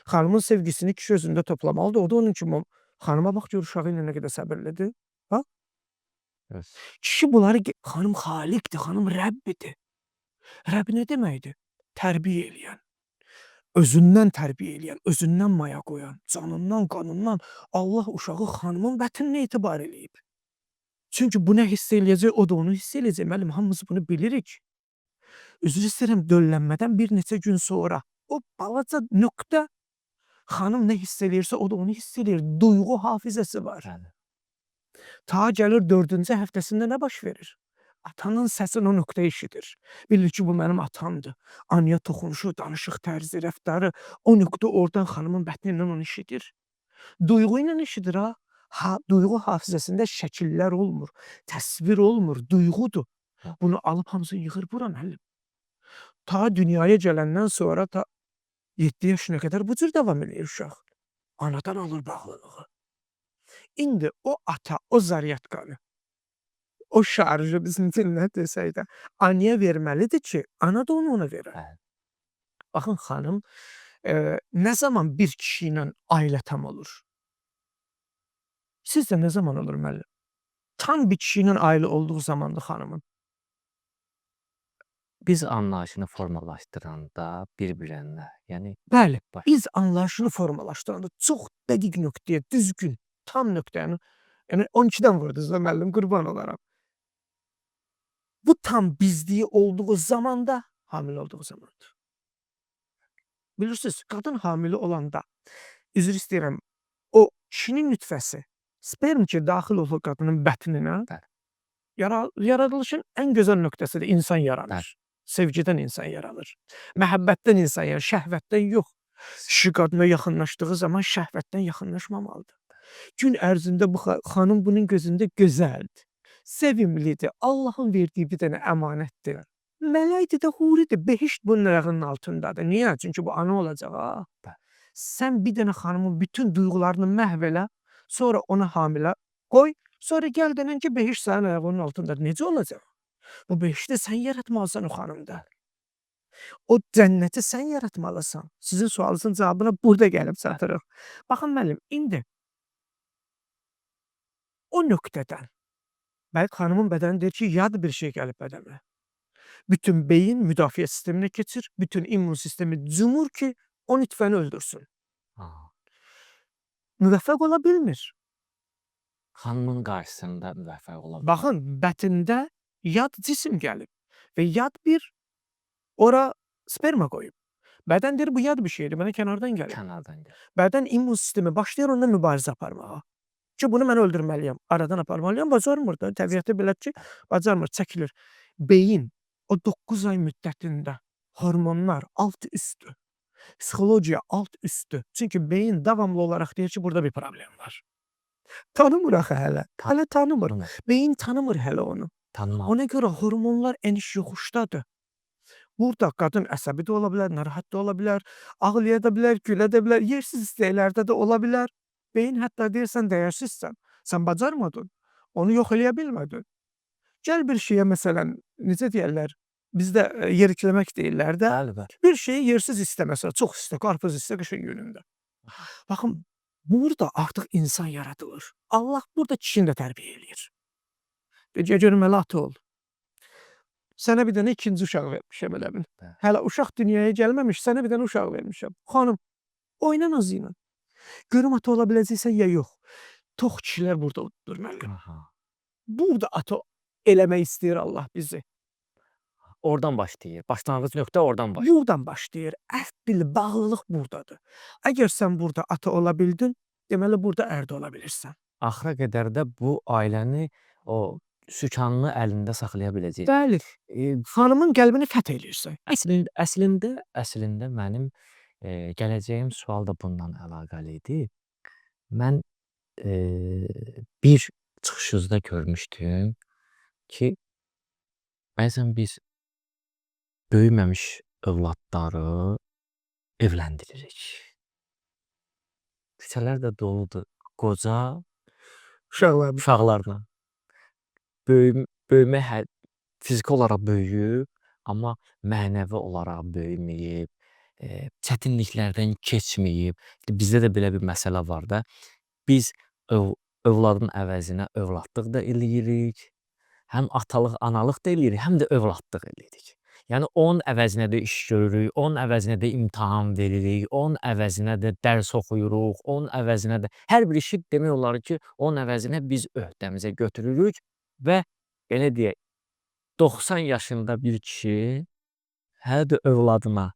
Xanımın sevgisini kişi özündə toplamalıdır. O da onun kimi xanıma bax gör uşağı ilə nə qədər səbirlidir. Ha? Evet. Kişi bunları xanım xaliqdir, xanım Rəbbidir. Rəbb nə deməkdir? Tərbiyə eləyən. Özündən tərbiyə eləyən, özündən maya qoyan, canından, qanından Allah uşağı xanımın bətininə etibar eləyib. Çünki bu nə hiss eləyəcək, o da onu hiss eləyəcək. Müəllim, hamımız bunu bilirik. Üzr istəyirəm, döllənmədən bir neçə gün sonra o balaca nöqtə xanım nə hiss eləyirsə, o da onu hiss eləyir. Duyğu hafizəsi var. Bəli. Ta gəlir 4-cü həftəsində nə baş verir? Atanın səsini o nöqtə eşidir. Bilir ki, bu mənim atamdır. Anaya toxunuşu, danışıq tərzi, rəftarı o nöqtə oradan xanımın bətnindən onu eşidir. Duyğu ilə eşidir ha. Ha, duyğu hafizəsində şəkillər olmur, təsvir olmur, duyğudur. Bunu alıb hamısını yığır bura müəllim. Ta dünyaya gələndən sonra ta 7 yaşına qədər bu cür davam eləyir uşaq. Anadan alır bağlılığı. İndi o ata, o zaryadkanı, o şarjı bizim dillə desək də anaya verməlidir ki, ana da onu ona verər. Bəli. Baxın xanım, nə zaman bir kişi ilə ailə tam olur? Sizcə nə zaman olur müəllim? Tam bir kişi ilə ailə olduğu zamandır xanımın. Biz anlayışını formalaşdıranda bir-birinə, yəni Bəli, baş biz anlayışını formalaşdıranda çox dəqiq nöqtəyə, düzgün, tam nöqtəni, yəni 12-dən vurdunuz da müəllim, qurban olaram. Bu tam bizliyi olduğu zamanda, hamilə olduğu zamandır. Bilirsiniz, qadın hamilə olanda, üzr istəyirəm, o kişinin nütfəsi, sperm ki daxil olur qadının bətninə, Bəli. yaradılışın ən gözəl nöqtəsidir, insan yaranır. Bəli. Sevgidən insan yaranır. Məhəbbətdən insan yaranır, şəhvətdən yox. Kişi qadına yaxınlaşdığı zaman şəhvətdən yaxınlaşmamalıdır. Gün ərzində bu xanım bunun gözündə gözəldir, sevimlidir, Allahın verdiyi bir dənə əmanətdir. Mələkdir də, huridir. Behişt bunun ayağının altındadır. Niyə? Çünki bu ana olacaq ha. Sən bir dənə xanımın bütün duyğularını məhv elə, sonra ona hamilə qoy, sonra gəl denən ki, behişt sənin ayağının altındadır. Necə olacaq? Bu behişti sən yaratmalısan o xanımda. O cənnəti sən yaratmalısan. Sizin sualınızın cavabına burada gəlib çatırıq. Baxın müəllim, indi o nöqtədən bəli, xanımın bədəni deyir ki, yad bir şey gəlib bədənə. Bütün beyin müdafiə sisteminə keçir, bütün immun sistemi cumur ki, o nütfəni öldürsün. Müvəffəq ola bilmir. Xanımın qarşısında müvəffəq ola bilmir. Baxın, bətində yad cisim gəlib və yad bir ora sperma qoyub. Bədən deyir, bu yad bir şeydir, mənə kənardan gəlib. Kənardan gəlir. Bədən immun sistemi başlayır onunla mübarizə aparmağa. Ki, bunu mən öldürməliyəm, aradan aparmalıyam, bacarmır da. Təbiəti belədir ki, bacarmır, çəkilir. Beyin o 9 ay müddətində hormonlar alt üstü, psixologiya alt üstü. Çünki beyin davamlı olaraq deyir ki, burada bir problem var. Tanımır axı hələ. Hələ tanımır. Beyin tanımır hələ onu. Tanımaq. Ona görə hormonlar eniş yoxuşdadır. Burada qadın əsəbi də ola bilər, narahat da ola bilər, ağlaya da bilər, gülə də bilər, yersiz istəklərdə də ola bilər. Beyin hətta deyir, sən dəyərsizsən, sən bacarmadın, onu yox eləyə bilmədin. Gəl bir şeyə məsələn, necə deyərlər, bizdə yerikləmək deyirlər də. Bəli, bəli. Bir şeyi yersiz istə məsələn, çox istə, qarpız istə qışın günündə. Baxın, burada artıq insan yaradılır. Allah burada kişini də tərbiyə eləyir. Deyir, görüm hələ ata ol. Sənə bir dənə ikinci uşaq vermişəm elə bil. Hələ uşaq dünyaya gəlməmiş, sənə bir dənə uşaq vermişəm. Xanım, oyna nazı ilə. Görüm ata ola biləcəksən ya yox. Tox kişilər burada oturur müəllim. Burada ata eləmək istəyir Allah bizi. Oradan başlayır. Başlanğıc nöqtə oradan başlayır. Buradan başlayır. Əhd bil, bağlılıq buradadır. Əgər sən burada ata ola bildin, deməli burada ər də ola bilirsən. Axıra qədər də bu ailəni o sükanını əlində saxlaya biləcəksən. Bəli. Xanımın qəlbini fəth eləyirsən. Əslində mənim gələcəyim sual da bundan əlaqəli idi. Mən bir çıxışınızda görmüşdüm ki, bəzən biz böyüməmiş övladları evləndiririk. Küçələr də doludur qoca uşaqlarla. Böyümək, fiziki olaraq böyüyüb, amma mənəvi olaraq böyüməyib, çətinliklərdən keçməyib. Bizdə də belə bir məsələ var da. Biz övladın əvəzinə övladlıq da eləyirik, həm atalıq, analıq da eləyirik, həm də övladlıq eləyirik. Yəni onun əvəzinə də iş görürük, onun əvəzinə də imtahan veririk, onun əvəzinə də dərs oxuyuruq, onun əvəzinə də hər bir işi demək olar ki, onun əvəzinə biz öhdəmizə götürürük və belə deyək, 90 yaşında bir kişi hələ də övladına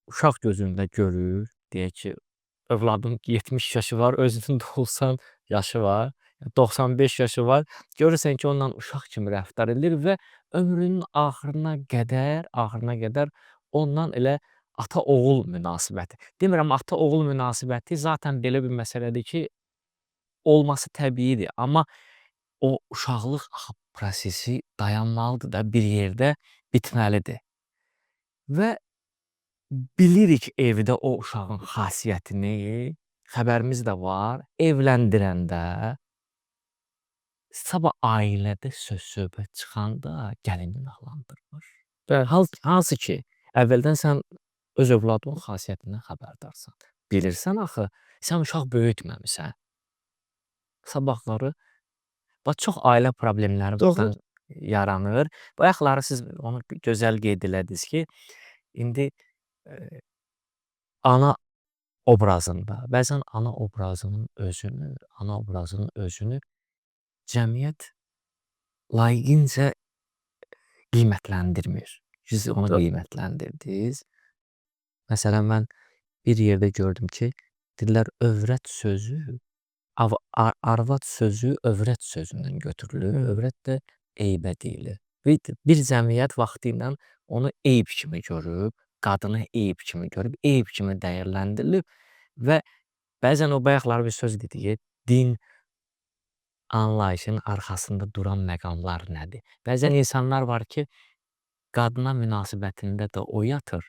uşaq gözündə görür, deyək ki, övladın 70 yaşı var, özünün 90 yaşı var, 95 yaşı var. Görürsən ki, onunla uşaq kimi rəftar edir və ömrünün axırına qədər ondan elə ata-oğul münasibəti. Demirəm ata-oğul münasibəti zaten belə bir məsələdir ki, olması təbiidir, amma o uşaqlıq prosesi dayanmalıdır da, bir yerdə bitməlidir. Və bilirik evdə o uşağın xasiyyətini, xəbərimiz də var. Evləndirəndə sabah ailədə söz-söhbət çıxanda gəlini nahlandırılır. Hansı ki, əvvəldən sən öz övladının xasiyyətindən xəbərdarsan. Bilirsən axı, sən uşaq böyütməmisən. Sabahları bax, çox ailə problemləri buradan yaranır. Bayaqları siz onu gözəl qeyd elədiniz ki, indi ana obrazında, bəzən ana obrazının özünü cəmiyyət layiqincə qiymətləndirmir. Siz onu qiymətləndirdiniz. Məsələn, mən bir yerdə gördüm ki, dedilər, övrət sözü, arvad sözü övrət sözündən götürülür. Övrət də eybə deyilir. Bir cəmiyyət vaxtı ilə onu eyb kimi görüb, qadını eyb kimi görüb, eyb kimi dəyərləndirilib və bəzən o bayaqları bir söz dedik, din anlayışının arxasında duran məqamlar nədir? Bəzən insanlar var ki, Qadına münasibətində də o yatır.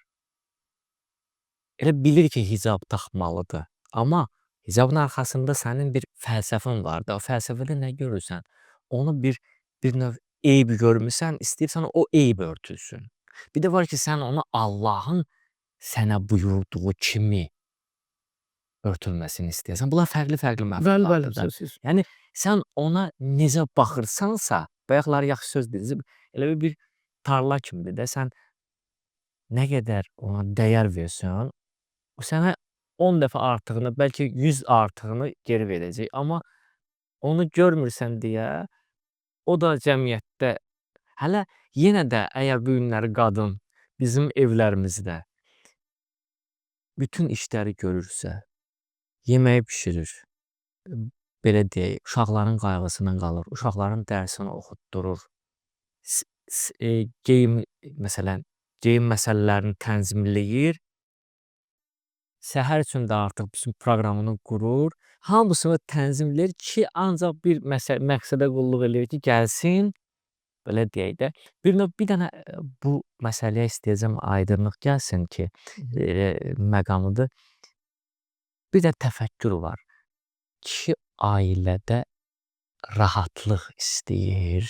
Elə bilir ki, hicab taxmalıdır. Amma hicabın arxasında sənin bir fəlsəfən var da. O fəlsəfədə nə görürsən? Onu bir növ eyb görmüsən, istəyirsən o eyb örtülsün. Bir də var ki, sən onu Allahın sənə buyurduğu kimi örtülməsini istəyirsən. Bunlar fərqli-fərqli Bəli, məfhumlardır bəli, da. sözsüz. Yəni sən ona necə baxırsansa, bayaqlar yaxşı söz dediniz, elə bir tarla kimidir də, sən nə qədər ona dəyər versən, o sənə 10 dəfə artığını, bəlkə 100 artığını geri verəcək. Amma onu görmürsən deyə o da cəmiyyətdə hələ yenə də əgər bu günləri qadın bizim evlərimizdə bütün işləri görürsə, yeməyi bişirir, belə deyək, uşaqların qayğısına qalır, uşaqların dərsini oxutdurur, geyim, məsələn, geyim məsələlərini tənzimləyir, səhər üçün də artıq bütün proqramını qurur, hamısını tənzimləyir ki, ancaq bir məqsədə qulluq eləyir ki, gəlsin, belə deyək də. Bir növ bir dənə bu məsələyə istəyəcəm aydınlıq gəlsin ki, məqamıdır. Bir də təfəkkür var. Kişi ailədə rahatlıq istəyir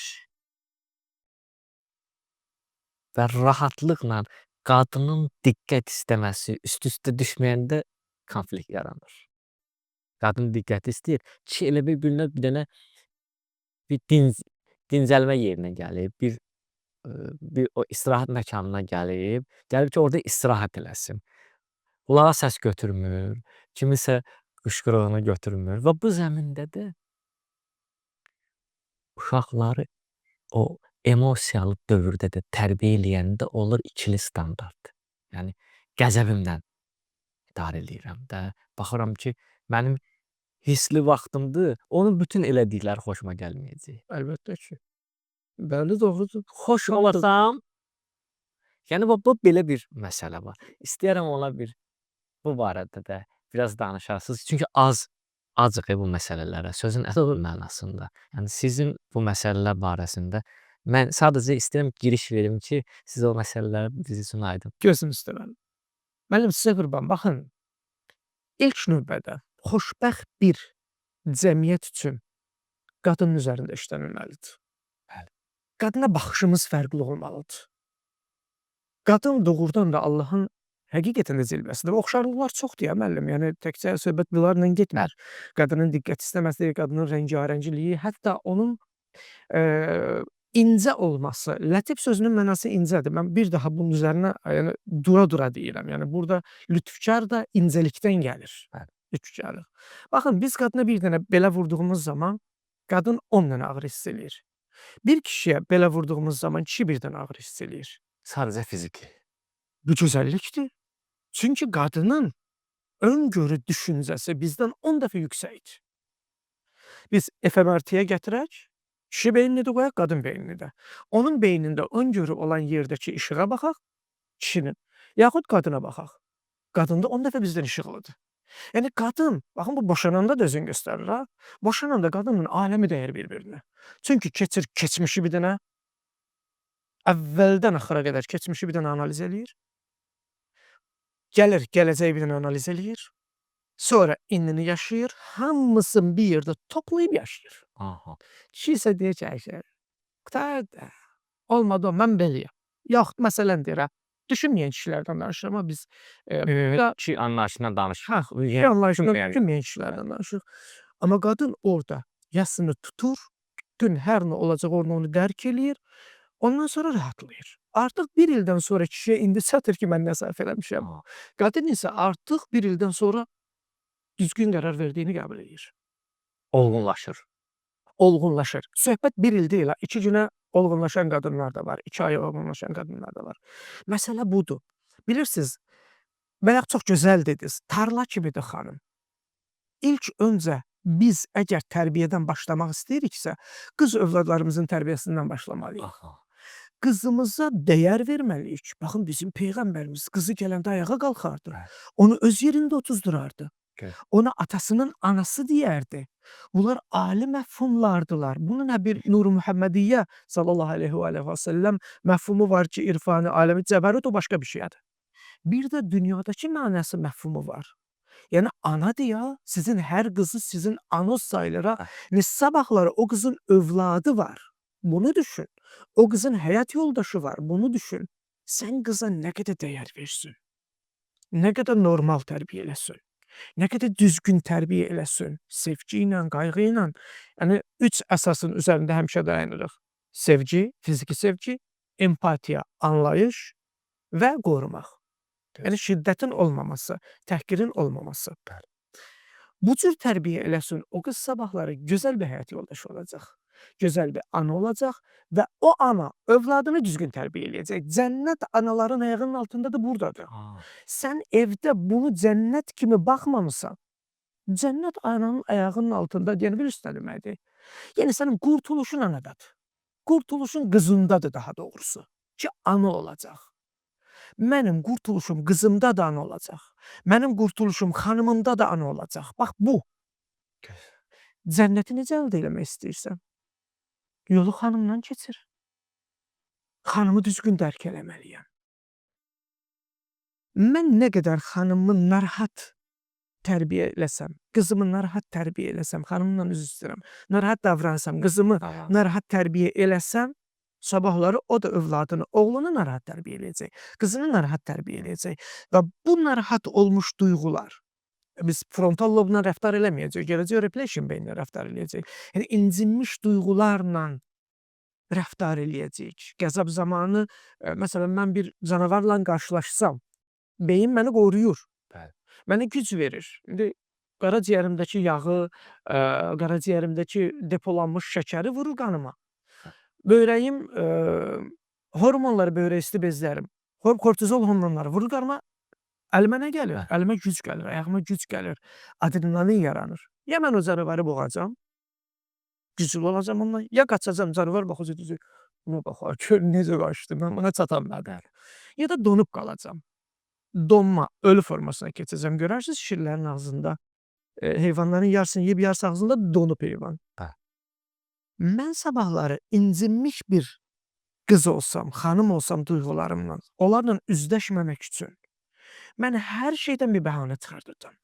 və rahatlıqla qadının diqqət istəməsi üst-üstə düşməyəndə konflikt yaranır. Qadın diqqəti istəyir. Kişi elə bir növ bir dənə bir dincəlmə yerinə gəlib, bir o istirahət məkanına gəlib, gəlib ki, orada istirahət eləsin. Qulağa səs götürmür, kimisə qışqırığını götürmür və bu zəmində də uşaqları o emosiyalı dövrdə də tərbiyə eləyəndə olur ikili standart. Yəni qəzəbimdən idarə eləyirəm də. Baxıram ki, mənim hissli vaxtımdır, onun bütün elədikləri xoşuma gəlməyəcək. Əlbəttə ki. Bəli, doğrudur. Xoş olasam, yəni bu belə bir məsələ var. İstəyirəm ona bir bu barədə də biraz danışasınız. Çünki acıq bu məsələlərə, sözün əsl mənasında. Yəni sizin bu məsələlər barəsində mən sadəcə istəyirəm giriş verim ki, siz o məsələləri biz üçün aydın. Gözüm üstə mənim. Müəllim, sizə qurban, baxın, ilk növbədə xoşbəxt bir cəmiyyət üçün qadının üzərində işlənilməlidir. Bəli. Qadına baxışımız fərqli olmalıdır. Qadın doğrudan da Allahın həqiqətən də cilvəsidir. Və oxşarlıqlar çoxdur ya müəllim. Yəni təkcə söhbət bunlarla getmir. Qadının diqqət istəməsi, qadının rəngarəngliliyi, hətta onun incə olması. Lətif sözünün mənası incədir. Mən bir daha bunun üzərinə yəni dura-dura deyirəm. Yəni burada lütfkar da incəlikdən gəlir. Bəli. Lütfkarlıq. Baxın, biz qadına bir dənə belə vurduğumuz zaman qadın 10 dənə ağrı hiss eləyir. Bir kişiyə belə vurduğumuz zaman kişi bir dənə ağrı hiss eləyir. Sadəcə fiziki. Bu gözəllikdir. Çünki qadının öngörü düşüncəsi bizdən 10 dəfə yüksəkdir. Biz fMRT-yə gətirək, kişi beynini də qoyaq, qadın beynini də. Onun beynində öngörü olan yerdəki işığa baxaq, kişinin, yaxud qadına baxaq. Qadında 10 dəfə bizdən işıqlıdır. Yəni qadın, baxın bu boşananda da özünü göstərir ha. Boşananda qadının aləmi dəyir bir-birinə. Çünki keçir keçmişi bir dənə, əvvəldən axıra qədər keçmişi bir dənə analiz eləyir. Gəlir, gələcəyi bir dənə analiz eləyir. Sonra indini yaşayır, hamısını bir yerdə toplayıb yaşayır. Aha. Kişi isə deyir ki, ayşə, qurtardı. Olmadı o, mən beləyəm. Yaxud məsələn deyir, hə, düşünməyən kişilərdən danışıram, amma biz Kişi anlayışından danışırıq. Hə, kişi anlayışından düşünməyən kişilərdən danışırıq. Amma qadın orada yasını tutur, bütün hər nə olacaq orada onu dərk eləyir, ondan sonra rahatlayır. Artıq bir ildən sonra kişiyə indi çatır ki, mən nə səhv eləmişəm. Qadın isə artıq bir ildən sonra düzgün qərar verdiyini qəbul eləyir. Olğunlaşır. Olğunlaşır. Söhbət bir il deyil, 2 günə olğunlaşan qadınlar da var, 2 ay olğunlaşan qadınlar da var. Məsələ budur. Bilirsiniz, bayaq çox gözəl dediniz, tarla kimidir xanım. İlk öncə biz əgər tərbiyədən başlamaq istəyiriksə, qız övladlarımızın tərbiyəsindən başlamalıyıq. Aha. Qızımıza dəyər verməliyik. Baxın, bizim Peyğəmbərimiz qızı gələndə ayağa qalxardı. Onu öz yerində otuzdurardı. Ona atasının anası deyərdi. Bunlar ali məfhumlardılar. Bunun nə bir Nur-u Muhammədiyyə sallallahu aleyhi və aleyhi və səlləm məfhumu var ki, irfani aləmi cəbərut o başqa bir şeydir. Bir də dünyadakı mənası məfhumu var. Yəni ana deyə sizin hər qızı sizin anız sayılır. Ha. Sabahları o qızın övladı var. Bunu düşün. O qızın həyat yoldaşı var. Bunu düşün. Sən qıza nə qədər dəyər versin? Nə qədər normal tərbiyə eləsin? Nə qədər düzgün tərbiyə eləsin? Sevgi ilə, qayğı ilə. Yəni üç əsasın üzərində həmişə dayanırıq. Sevgi, fiziki sevgi, empatiya, anlayış və qorumaq. Yəni şiddətin olmaması, təhqirin olmaması. Bəli. Bu cür tərbiyə eləsin, o qız sabahları gözəl bir həyat yoldaşı olacaq. Gözəl bir ana olacaq və o ana övladını düzgün tərbiyə eləyəcək. Cənnət anaların ayağının altında da buradadır. Sən evdə bunu cənnət kimi baxmamısan. Cənnət ananın ayağının altında deyəni bilirsən nə deməkdir? Yəni sənin qurtuluşun anadadır. Qurtuluşun qızındadır daha doğrusu. Ki ana olacaq. Mənim qurtuluşum qızımda da ana olacaq. Mənim qurtuluşum xanımımda da ana olacaq. Bax bu. Cənnəti necə əldə eləmək istəyirsən? Yolu xanımdan keçir. Xanımı düzgün dərk eləməliyəm. Mən nə qədər xanımı narahat tərbiyə eləsəm, qızımı narahat tərbiyə eləsəm, xanımla üzr istəyirəm, narahat davransam, qızımı narahat tərbiyə eləsəm, sabahları o da övladını, oğlunu narahat tərbiyə eləyəcək, qızını narahat tərbiyə eləyəcək və bu narahat olmuş duyğular biz frontal lobla rəftar eləməyəcək, gələcək repletion beyninlə rəftar eləyəcək. Yəni incinmiş duyğularla rəftar eləyəcək. Qəzəb zamanı, məsələn mən bir canavarla qarşılaşsam, beyin məni qoruyur. Bəli. Mənə güc verir. İndi qaraciyərimdəki yağı, qaraciyərimdəki depolanmış şəkəri vurur qanıma. Böyrəyim, hormonları, böyrək üstü bezlərim, kortizol hormonları vurur qanıma. Əlimə nə gəlir? Əlimə güc gəlir, ayağıma güc gəlir. Adrenalin yaranır. Ya mən o canavarı boğacam, güclü olacam ondan, ya qaçacam, canavar baxacaq deyəcək, buna bax, gör necə qaçdı, mən buna çata bilmədim. Ya da donub qalacam. Donma, ölü formasına keçəcəm. Görərsiniz şirlərin ağzında, heyvanların yarısını yeyib, yarısı ağzında donub heyvan. Mən sabahları incinmiş bir qız olsam, xanım olsam duyğularımla, onlarla üzləşməmək üçün mən hər şeydən bir bəhanə çıxardırdım.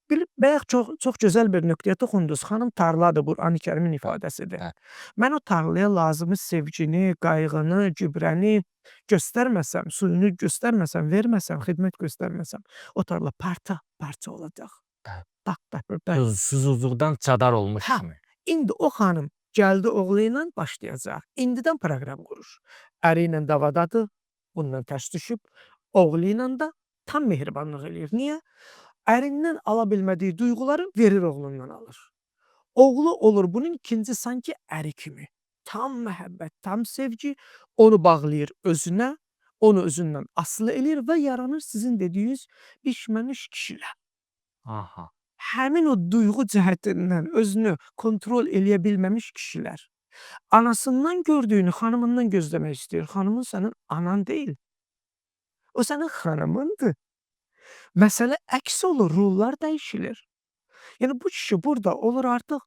Bilib, bayaq çox, çox gözəl bir nöqtəyə toxundunuz. Xanım tarladır, Qur'an-ı Kərimin ifadəsidir. Mən o tarlaya lazımi sevgini, qayğını, gübrəni göstərməsəm, suyunu göstərməsəm, verməsəm, xidmət göstərməsəm, o tarla parça-parça olacaq. Daq daq. Susuzluqdan çadar olmuş kimi. İndi o xanım gəldi oğlu ilə başlayacaq. İndidən proqram qurur. Əri ilə davadadır, bundan tərs düşüb, oğlu ilə də tam mehribanlıq eləyir. Niyə? Ərindən ala bilmədiyi duyğuları verir oğlundan alır. Oğlu olur bunun ikinci sanki əri kimi. Tam məhəbbət, tam sevgi onu bağlayır özünə, onu özündən asılı eləyir və yaranır sizin dediyiniz bişməmiş kişilər. Həmin o duyğu cəhətindən özünü kontrol eləyə bilməmiş kişilər. Anasından gördüyünü xanımından gözləmək istəyir. Xanımın sənin anan deyil. O sənin xanımındır. Məsələ əks olur, rollar dəyişilir. Yəni bu kişi burada olur artıq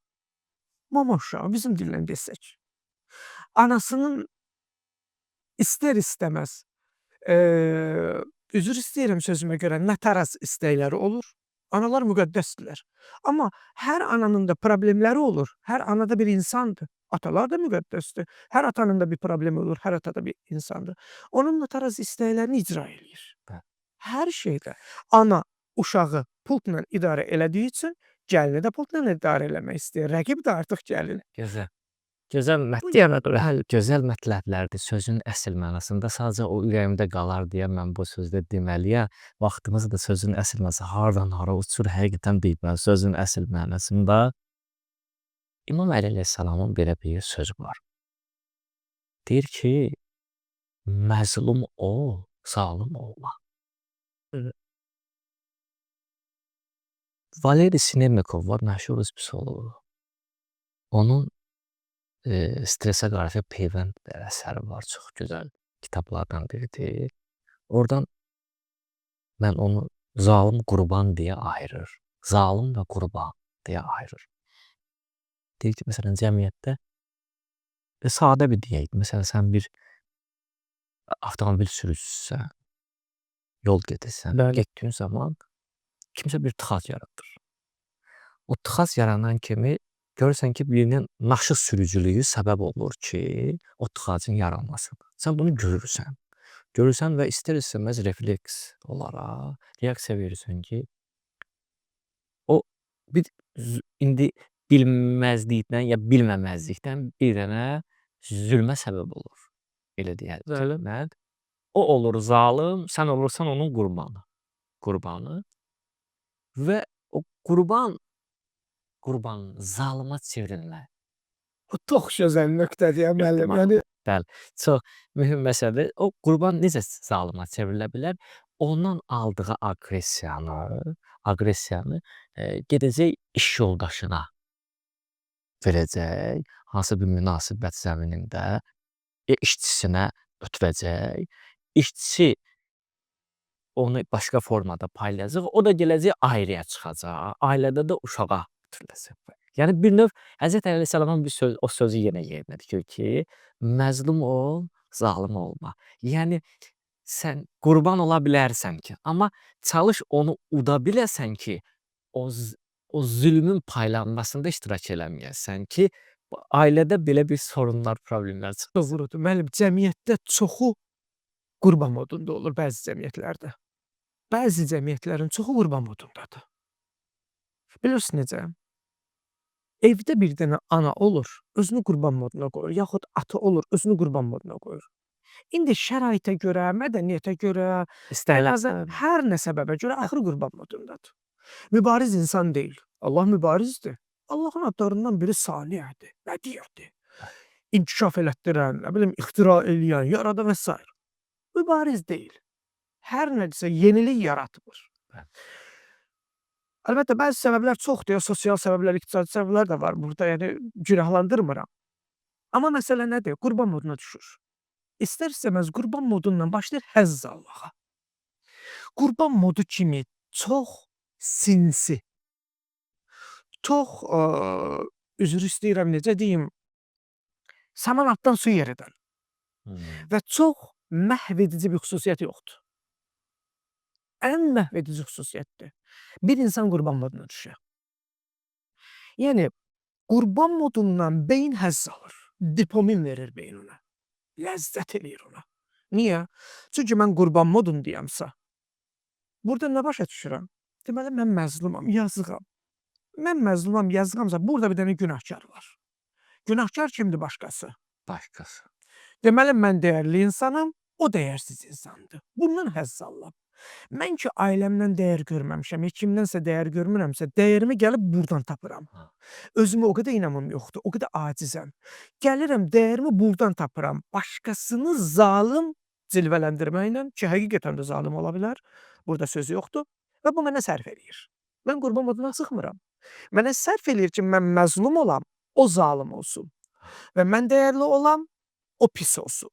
mama uşağı, bizim dillə desək. Anasının istər istəməz, üzr istəyirəm sözümə görə, nataraz istəkləri olur. Analar müqəddəsdirlər. Amma hər ananın da problemləri olur. Hər ana da bir insandır. Atalar da müqəddəsdir. Hər atanın da bir problemi olur. Hər ata da bir insandır. Onun nataraz istəklərini icra eləyir. Hər şeydə ana uşağı pultla idarə elədiyi üçün gəlini də pultla idarə eləmək istəyir. Rəqib də artıq gəlin. Gözəl. Gözəl gözəl mətləblərdir sözün əsl mənasında. Sadəcə o ürəyimdə qalar deyə mən bu sözdə deməliyəm. Vaxtımız da sözün əsl mənası hardan hara uçur həqiqətən bilmirəm. Sözün əsl mənasında İmam Əli əleyhissalamın belə bir sözü var. Deyir ki, məzlum ol, zalım olma. Valeri Sinelnikov var, məşhur rus psixoloqu. Onun stresə qarşı peyvənd əsəri var, çox gözəl kitablardan biridir. Oradan mən onu zalım qurban deyə ayırır. Zalım və qurban deyə ayırır. Deyir ki, məsələn, cəmiyyətdə sadə bir deyək, məsələn, sən bir avtomobil sürücüsüsən, yol gedirsən, Bəli. Getdiyin zaman kimsə bir tıxac yaradır. O tıxac yaranan kimi görürsən ki, birinin naşı sürücülüyü səbəb olur ki, o tıxacın yaranmasına. Sən bunu görürsən. Görürsən və istər-istəməz refleks olaraq reaksiya verirsən ki, o bir indi bilməzlikdən ya bilməməzlikdən bir dənə zülmə səbəb olur. Belə deyək. Bəli. Mən o olur zalım, sən olursan onun qurbanı. Qurbanı və o qurban zalıma çevrilmə. O çox gözəl nöqtədir ya müəllim. Yəni Bəli, çox mühüm məsələdir. O qurban necə zalıma çevrilə bilər? Ondan aldığı aqressiyanı gedəcək iş yoldaşına verəcək, hansısa bir münasibət zəminində işçisinə ötürəcək. İşçi onu başqa formada paylayacaq, o da gələcək ailəyə çıxacaq, ailədə də uşağa ötürüləcək. Yəni bir növ Həzrət Əli əleyhissalamın bir söz, o sözü yenə yerinə düşür ki, məzlum ol, zalım olma. Yəni sən qurban ola bilərsən ki, amma çalış onu uda biləsən ki, o zülmün paylanmasında iştirak eləməyəsən ki, ailədə belə bir sorunlar, problemlər çıxır. Doğrudur. Müəllim, cəmiyyətdə çoxu qurban modunda olur bəzi cəmiyyətlərdə. Bəzi cəmiyyətlərin çoxu qurban modundadır. Bilirsiniz necə? Evdə bir dənə ana olur, özünü qurban moduna qoyur, yaxud ata olur, özünü qurban moduna qoyur. İndi şəraitə görə, mədəniyyətə görə, İstənilən hər nə səbəbə görə axırı qurban modundadır. Mübariz insan deyil. Allah mübarizdir. Allahın adlarından biri Sani'dir, Bədi'dir. İnkişaf elətdirən, nə bilim, ixtira eləyən, yaradan və s. Mübariz deyil. Hər nədirsə yenilik yaratmır. Əlbəttə bəzi səbəblər çoxdur, ya sosial səbəblər, iqtisadi səbəblər də var burada, yəni günahlandırmıram. Amma məsələ nədir? Qurban moduna düşür. İstər-istəməz qurban modundan başlayır həzz almağa. Qurban modu kimi çox sinsi, çox üzr istəyirəm, necə deyim, saman altdan su yeridən və çox məhv edici bir xüsusiyyəti yoxdur. Ən məhv edici xüsusiyyətdir. Bir insan qurban moduna düşür. Yəni qurban modundan beyin həzz alır. Dopamin verir beyin ona. Ləzzət eləyir ona. Niyə? Çünki mən qurban modundayamsa, burada nə başa düşürəm? Deməli mən məzlumam, yazığam. Mən məzlumam, yazığamsa burada bir dənə günahkar var. Günahkar kimdir başqası? Başqası. Deməli mən dəyərli insanam, o dəyərsiz insandır. Bundan həzz alıram. Mən ki ailəmdən dəyər görməmişəm, ya kimdənsə dəyər görmürəmsə, dəyərimi gəlib buradan tapıram. Özümə o qədər inamım yoxdur, o qədər acizəm. Gəlirəm, dəyərimi buradan tapıram. Başqasını zalım cilvələndirməklə, ki həqiqətən də zalım ola bilər, burada söz yoxdur və bu mənə sərf eləyir. Mən qurban moduna çıxmıram. Mənə sərf eləyir ki, mən məzlum olam, o zalım olsun. Və mən dəyərli olam, o pis olsun.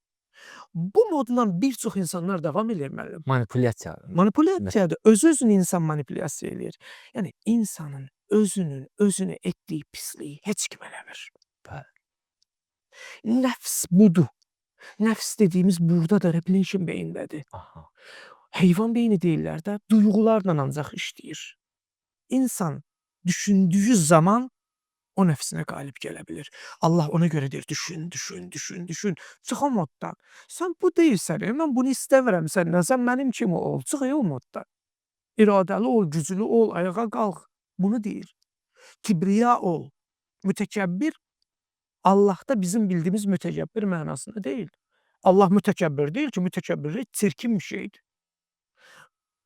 Bu modla bir çox insanlar davam eləyir müəllim. Manipulyasiya. Manipulyasiyadır. Öz-özünü insan manipulyasiya eləyir. Yəni insanın özünün özünə etdiyi pisliyi heç kim eləmir. Bəli. Nəfs budur. Nəfs dediyimiz burada da reptilation beyindədir. Heyvan beyni deyirlər də, duyğularla ancaq işləyir. İnsan düşündüyü zaman o nəfsinə qalib gələ bilir. Allah ona görə deyir, düşün, düşün, düşün, düşün. Çıx o moddan. Sən bu deyilsən, mən bunu istəmirəm səndən, sən mənim kimi ol. Çıx o moddan. İradəli ol, güclü ol, ayağa qalx. Bunu deyir. Kibriya ol. Mütəkəbbir Allahda bizim bildiyimiz mütəkəbbir mənasında deyil. Allah mütəkəbbir deyil ki, mütəkəbbirlik çirkin bir şeydir.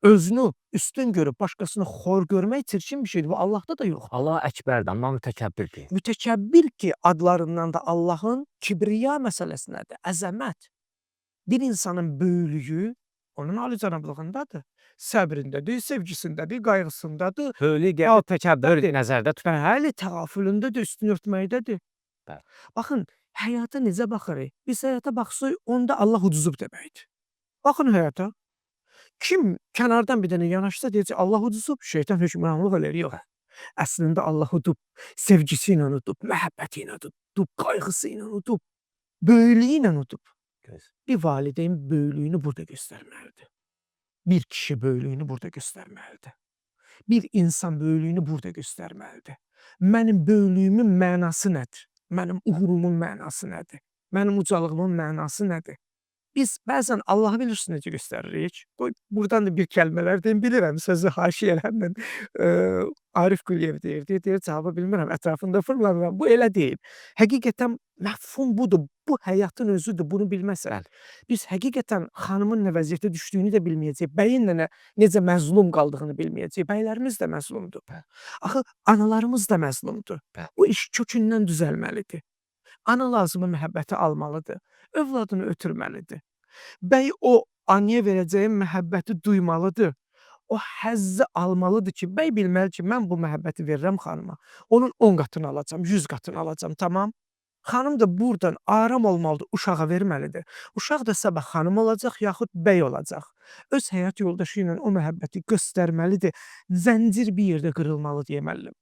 Özünü üstün görüb başqasını xor görmək çirkin bir şeydir. Bu Allahda da yoxdur. Allah əkbərdir, amma mütəkəbbir deyil. Mütəkəbbir ki, adlarından da Allahın kibriya məsələsindədir, əzəmət. Bir insanın böyüklüyü onun alicənablığındadır. Səbrindədir, sevgisindədir, qayğısındadır. Böyüklük gəlir təkəbbür nəzərdə tutulur. Bəli, təğafülündədir, üstünü örtməkdədir. Bəli. Baxın, həyata necə baxırıq? Biz həyata baxsaq, onda Allah uduzub deməkdir. Baxın həyata. Kim kənardan bir dənə yanaşsa deyəcək Allah uduzub, şeytan hökmranlıq eləyir. Yox. Əslində Allah udub, sevgisi ilə udub, məhəbbəti ilə udub, qayğısı ilə udub, böyüklüyü ilə udub. Bir valideyn böyüklüyünü burada göstərməlidir. Bir kişi böyüklüyünü burada göstərməlidir. Bir insan böyüklüyünü burada göstərməlidir. Mənim böyüklüyümün mənası nədir? Mənim uğurumun mənası nədir? Mənim ucalığımın mənası nədir? Biz bəzən Allahı bilirsiniz necə göstəririk? Qoy buradan da bir kəlmələr deyim, bilirəm sözü haşiyələrlə Arif Quliyev deyirdi. Deyir cavabı bilmirəm, ətrafında fırlanıram. Bu elə deyil. Həqiqətən məfhum budur. Bu həyatın özüdür. Bunu bilməsək, biz həqiqətən xanımın nə vəziyyətə düşdüyünü də bilməyəcəyik. Bəyin də necə məzlum qaldığını bilməyəcəyik. Bəylərimiz də məzlumdur. Axı analarımız da məzlumdur. Bu iş kökündən düzəlməlidir. Ana lazımı məhəbbəti almalıdır. Övladını ötürməlidir. Bəy o anaya verəcəyi məhəbbəti duymalıdır. O həzzi almalıdır ki, bəy bilməli ki, mən bu məhəbbəti verirəm xanıma. Onun 10 qatını alacam, 100 qatını alacam, tamam? Xanım da buradan aram olmalıdır, uşağa verməlidir. Uşaq da sabah xanım olacaq, yaxud bəy olacaq. Öz həyat yoldaşı ilə o məhəbbəti göstərməlidir. Zəncir bir yerdə qırılmalı deyə müəllim.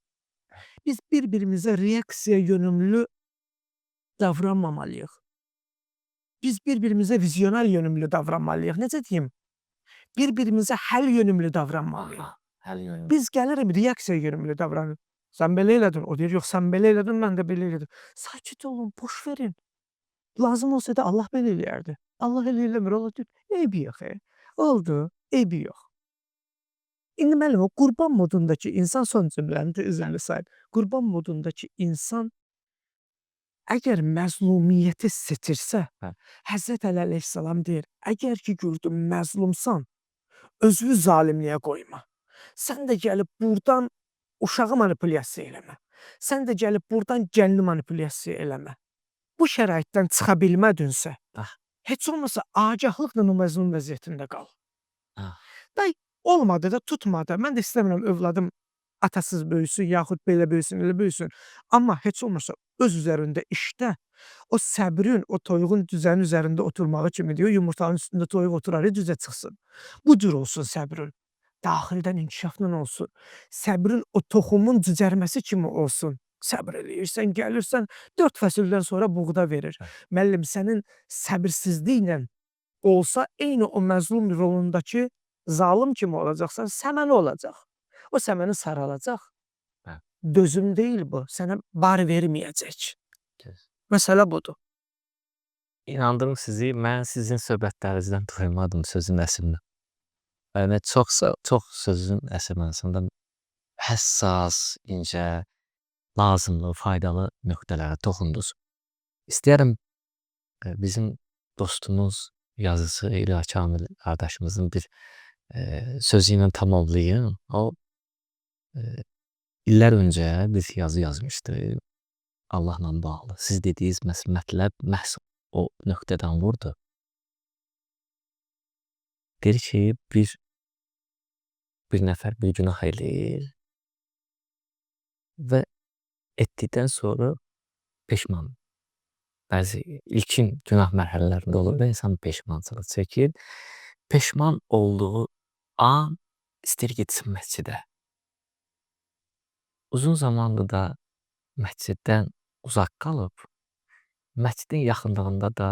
Biz bir-birimizə reaksiya yönümlü davranmamalıyıq. Biz bir-birimizə vizionar yönümlü davranmalıyıq. Necə deyim? Bir-birimizə həll yönümlü davranmalıyıq. Həll yönümlü. Biz gəlirik reaksiya yönümlü davranırıq. Sən belə elədin, o deyir, yox sən belə elədin, mən də belə elədim. Sakit olun, boş verin. Lazım olsaydı Allah belə eləyərdi. Allah elə eləmir, Allah deyir, eybi yox. Oldu, eybi yox. İndi müəllim, o qurban modundakı insan son cümləmdir, üzərində sahib. Qurban modundakı insan əgər məzlumiyyəti seçirsə, Həzrət Əli əleyhissalam deyir, əgər ki gördün məzlumsan, özünü zalimliyə qoyma. Sən də gəlib buradan uşağı manipulyasiya eləmə. Sən də gəlib buradan gəlini manipulyasiya eləmə. Bu şəraitdən çıxa bilmədinsə, heç olmasa agahlıqla o məzlum vəziyyətində qal. Day olmadı da, tutmadı. Mən də istəmirəm övladım atasız böyüsün, yaxud belə böyüsün, elə böyüsün. Amma heç olmasa öz üzərində işdə o səbrin, o toyuğun düzənin üzərində oturmağı kimi deyir, yumurtanın üstündə toyuq oturar, düzə çıxsın. Bu cür olsun səbrin. Daxildən inkişafla olsun. Səbrin o toxumun cücərməsi kimi olsun. Səbr eləyirsən, gəlirsən, 4 fəsildən sonra buğda verir. Müəllim, sənin səbirsizliklə olsa, eyni o məzlum rolundakı zalım kimi olacaqsan, səməni olacaq. O səməni saralacaq. Dözüm deyil bu. Sənə bar verməyəcək. Məsələ budur. İnandırım sizi, mən sizin söhbətlərinizdən doymadım sözün əslində. Yəni çox sözün əsl mənasında həssas, incə, lazımlı, faydalı nöqtələrə toxundunuz. İstəyərəm bizim dostumuz, yazıcı İlya Kamil qardaşımızın bir sözü ilə tamamlayım. O illər öncə bir yazı yazmışdı Allahla bağlı. Siz dediyiniz mətləb məhz o nöqtədən vurdu. Deyir ki, bir nəfər bir günah eləyir və etdikdən sonra peşman. Bəzi ilkin günah mərhələlərində olur və insan peşmançılıq çəkir. Peşman olduğu an istəyir getsin məscidə. Uzun zamandır da məsciddən uzaq qalıb, məscidin yaxınlığında da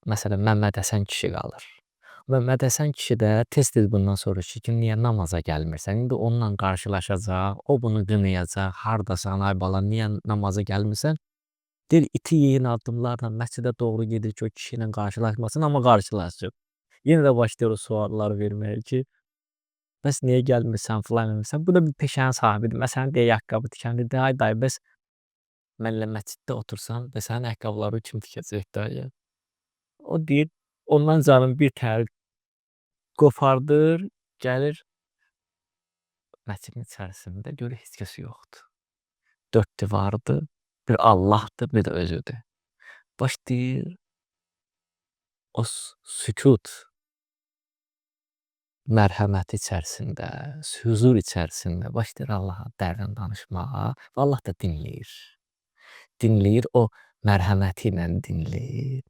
məsələn Məmməd Həsən kişi qalır. Məmməd Həsən kişi də tez-tez bundan soruşur ki, niyə namaza gəlmirsən? İndi onunla qarşılaşacaq, o bunu qınayacaq, hardasan ay bala, niyə namaza gəlmirsən? Deyir, iti yeyin addımlarla məscidə doğru gedir ki, o kişi ilə qarşılaşmasın, amma qarşılaşır. Yenə də başlayır o sualları verməyə ki, bəs niyə gəlmirsən filan eləmirsən? Bu da bir peşənin sahibidir. Məsələn, deyə ayaqqabı tikəndir. Ay dayı, bəs mənlə məsciddə otursan və sənin ayaqqabıları kim tikəcək dayı? O deyir, ondan canım bir tər qopardır, gəlir məscidin içərisində görür heç kəs yoxdur. 4 divardır, bir Allahdır, bir də özüdür. Başlayır o sükut mərhəməti içərisində, huzur içərisində başlayır Allaha dərin danışmağa və Allah da dinləyir. Dinləyir, o mərhəməti ilə dinləyir,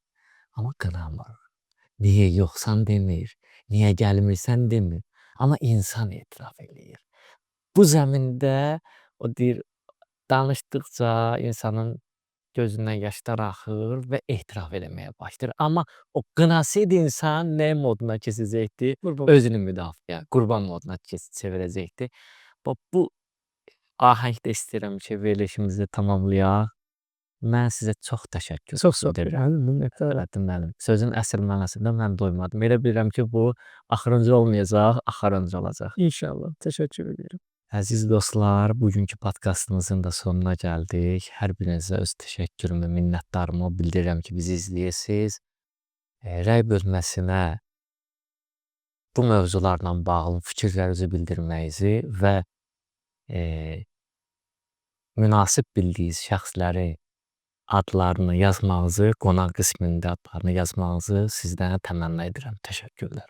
amma qınamır. Niyə yoxsan demir. Niyə gəlmirsən demir. Amma insan etiraf eləyir. Bu zəmində o deyir, danışdıqca insanın gözündən yaşlar axır və etiraf eləməyə başlayır. Amma o qınasıydı insan nə moduna keçəcəkdi? Qurban. Özünü müdafiə, qurban moduna çevirəcəkdi. Bax bu ahəngdə istəyirəm ki, verilişimizi tamamlayaq. Mən sizə çox təşəkkür Çox sağ edirəm. olun. Minnətdaram. Rəhmətli müəllim. Sözün əsl mənasında mən doymadım. Elə bilirəm ki, bu axırıncı olmayacaq, axarıncı olacaq. İnşallah. Təşəkkür edirəm. Əziz dostlar, bugünkü podkastımızın da sonuna gəldik. Hər birinizə öz təşəkkürümü, minnətdarımı bildirirəm ki, bizi izləyirsiz. Rəy bölməsinə bu mövzularla bağlı fikirlərinizi bildirməyinizi və münasib bildiyiniz şəxsləri adlarını yazmağınızı, qonaq qismində adlarını yazmağınızı sizdən təmənna edirəm. Təşəkkürlər.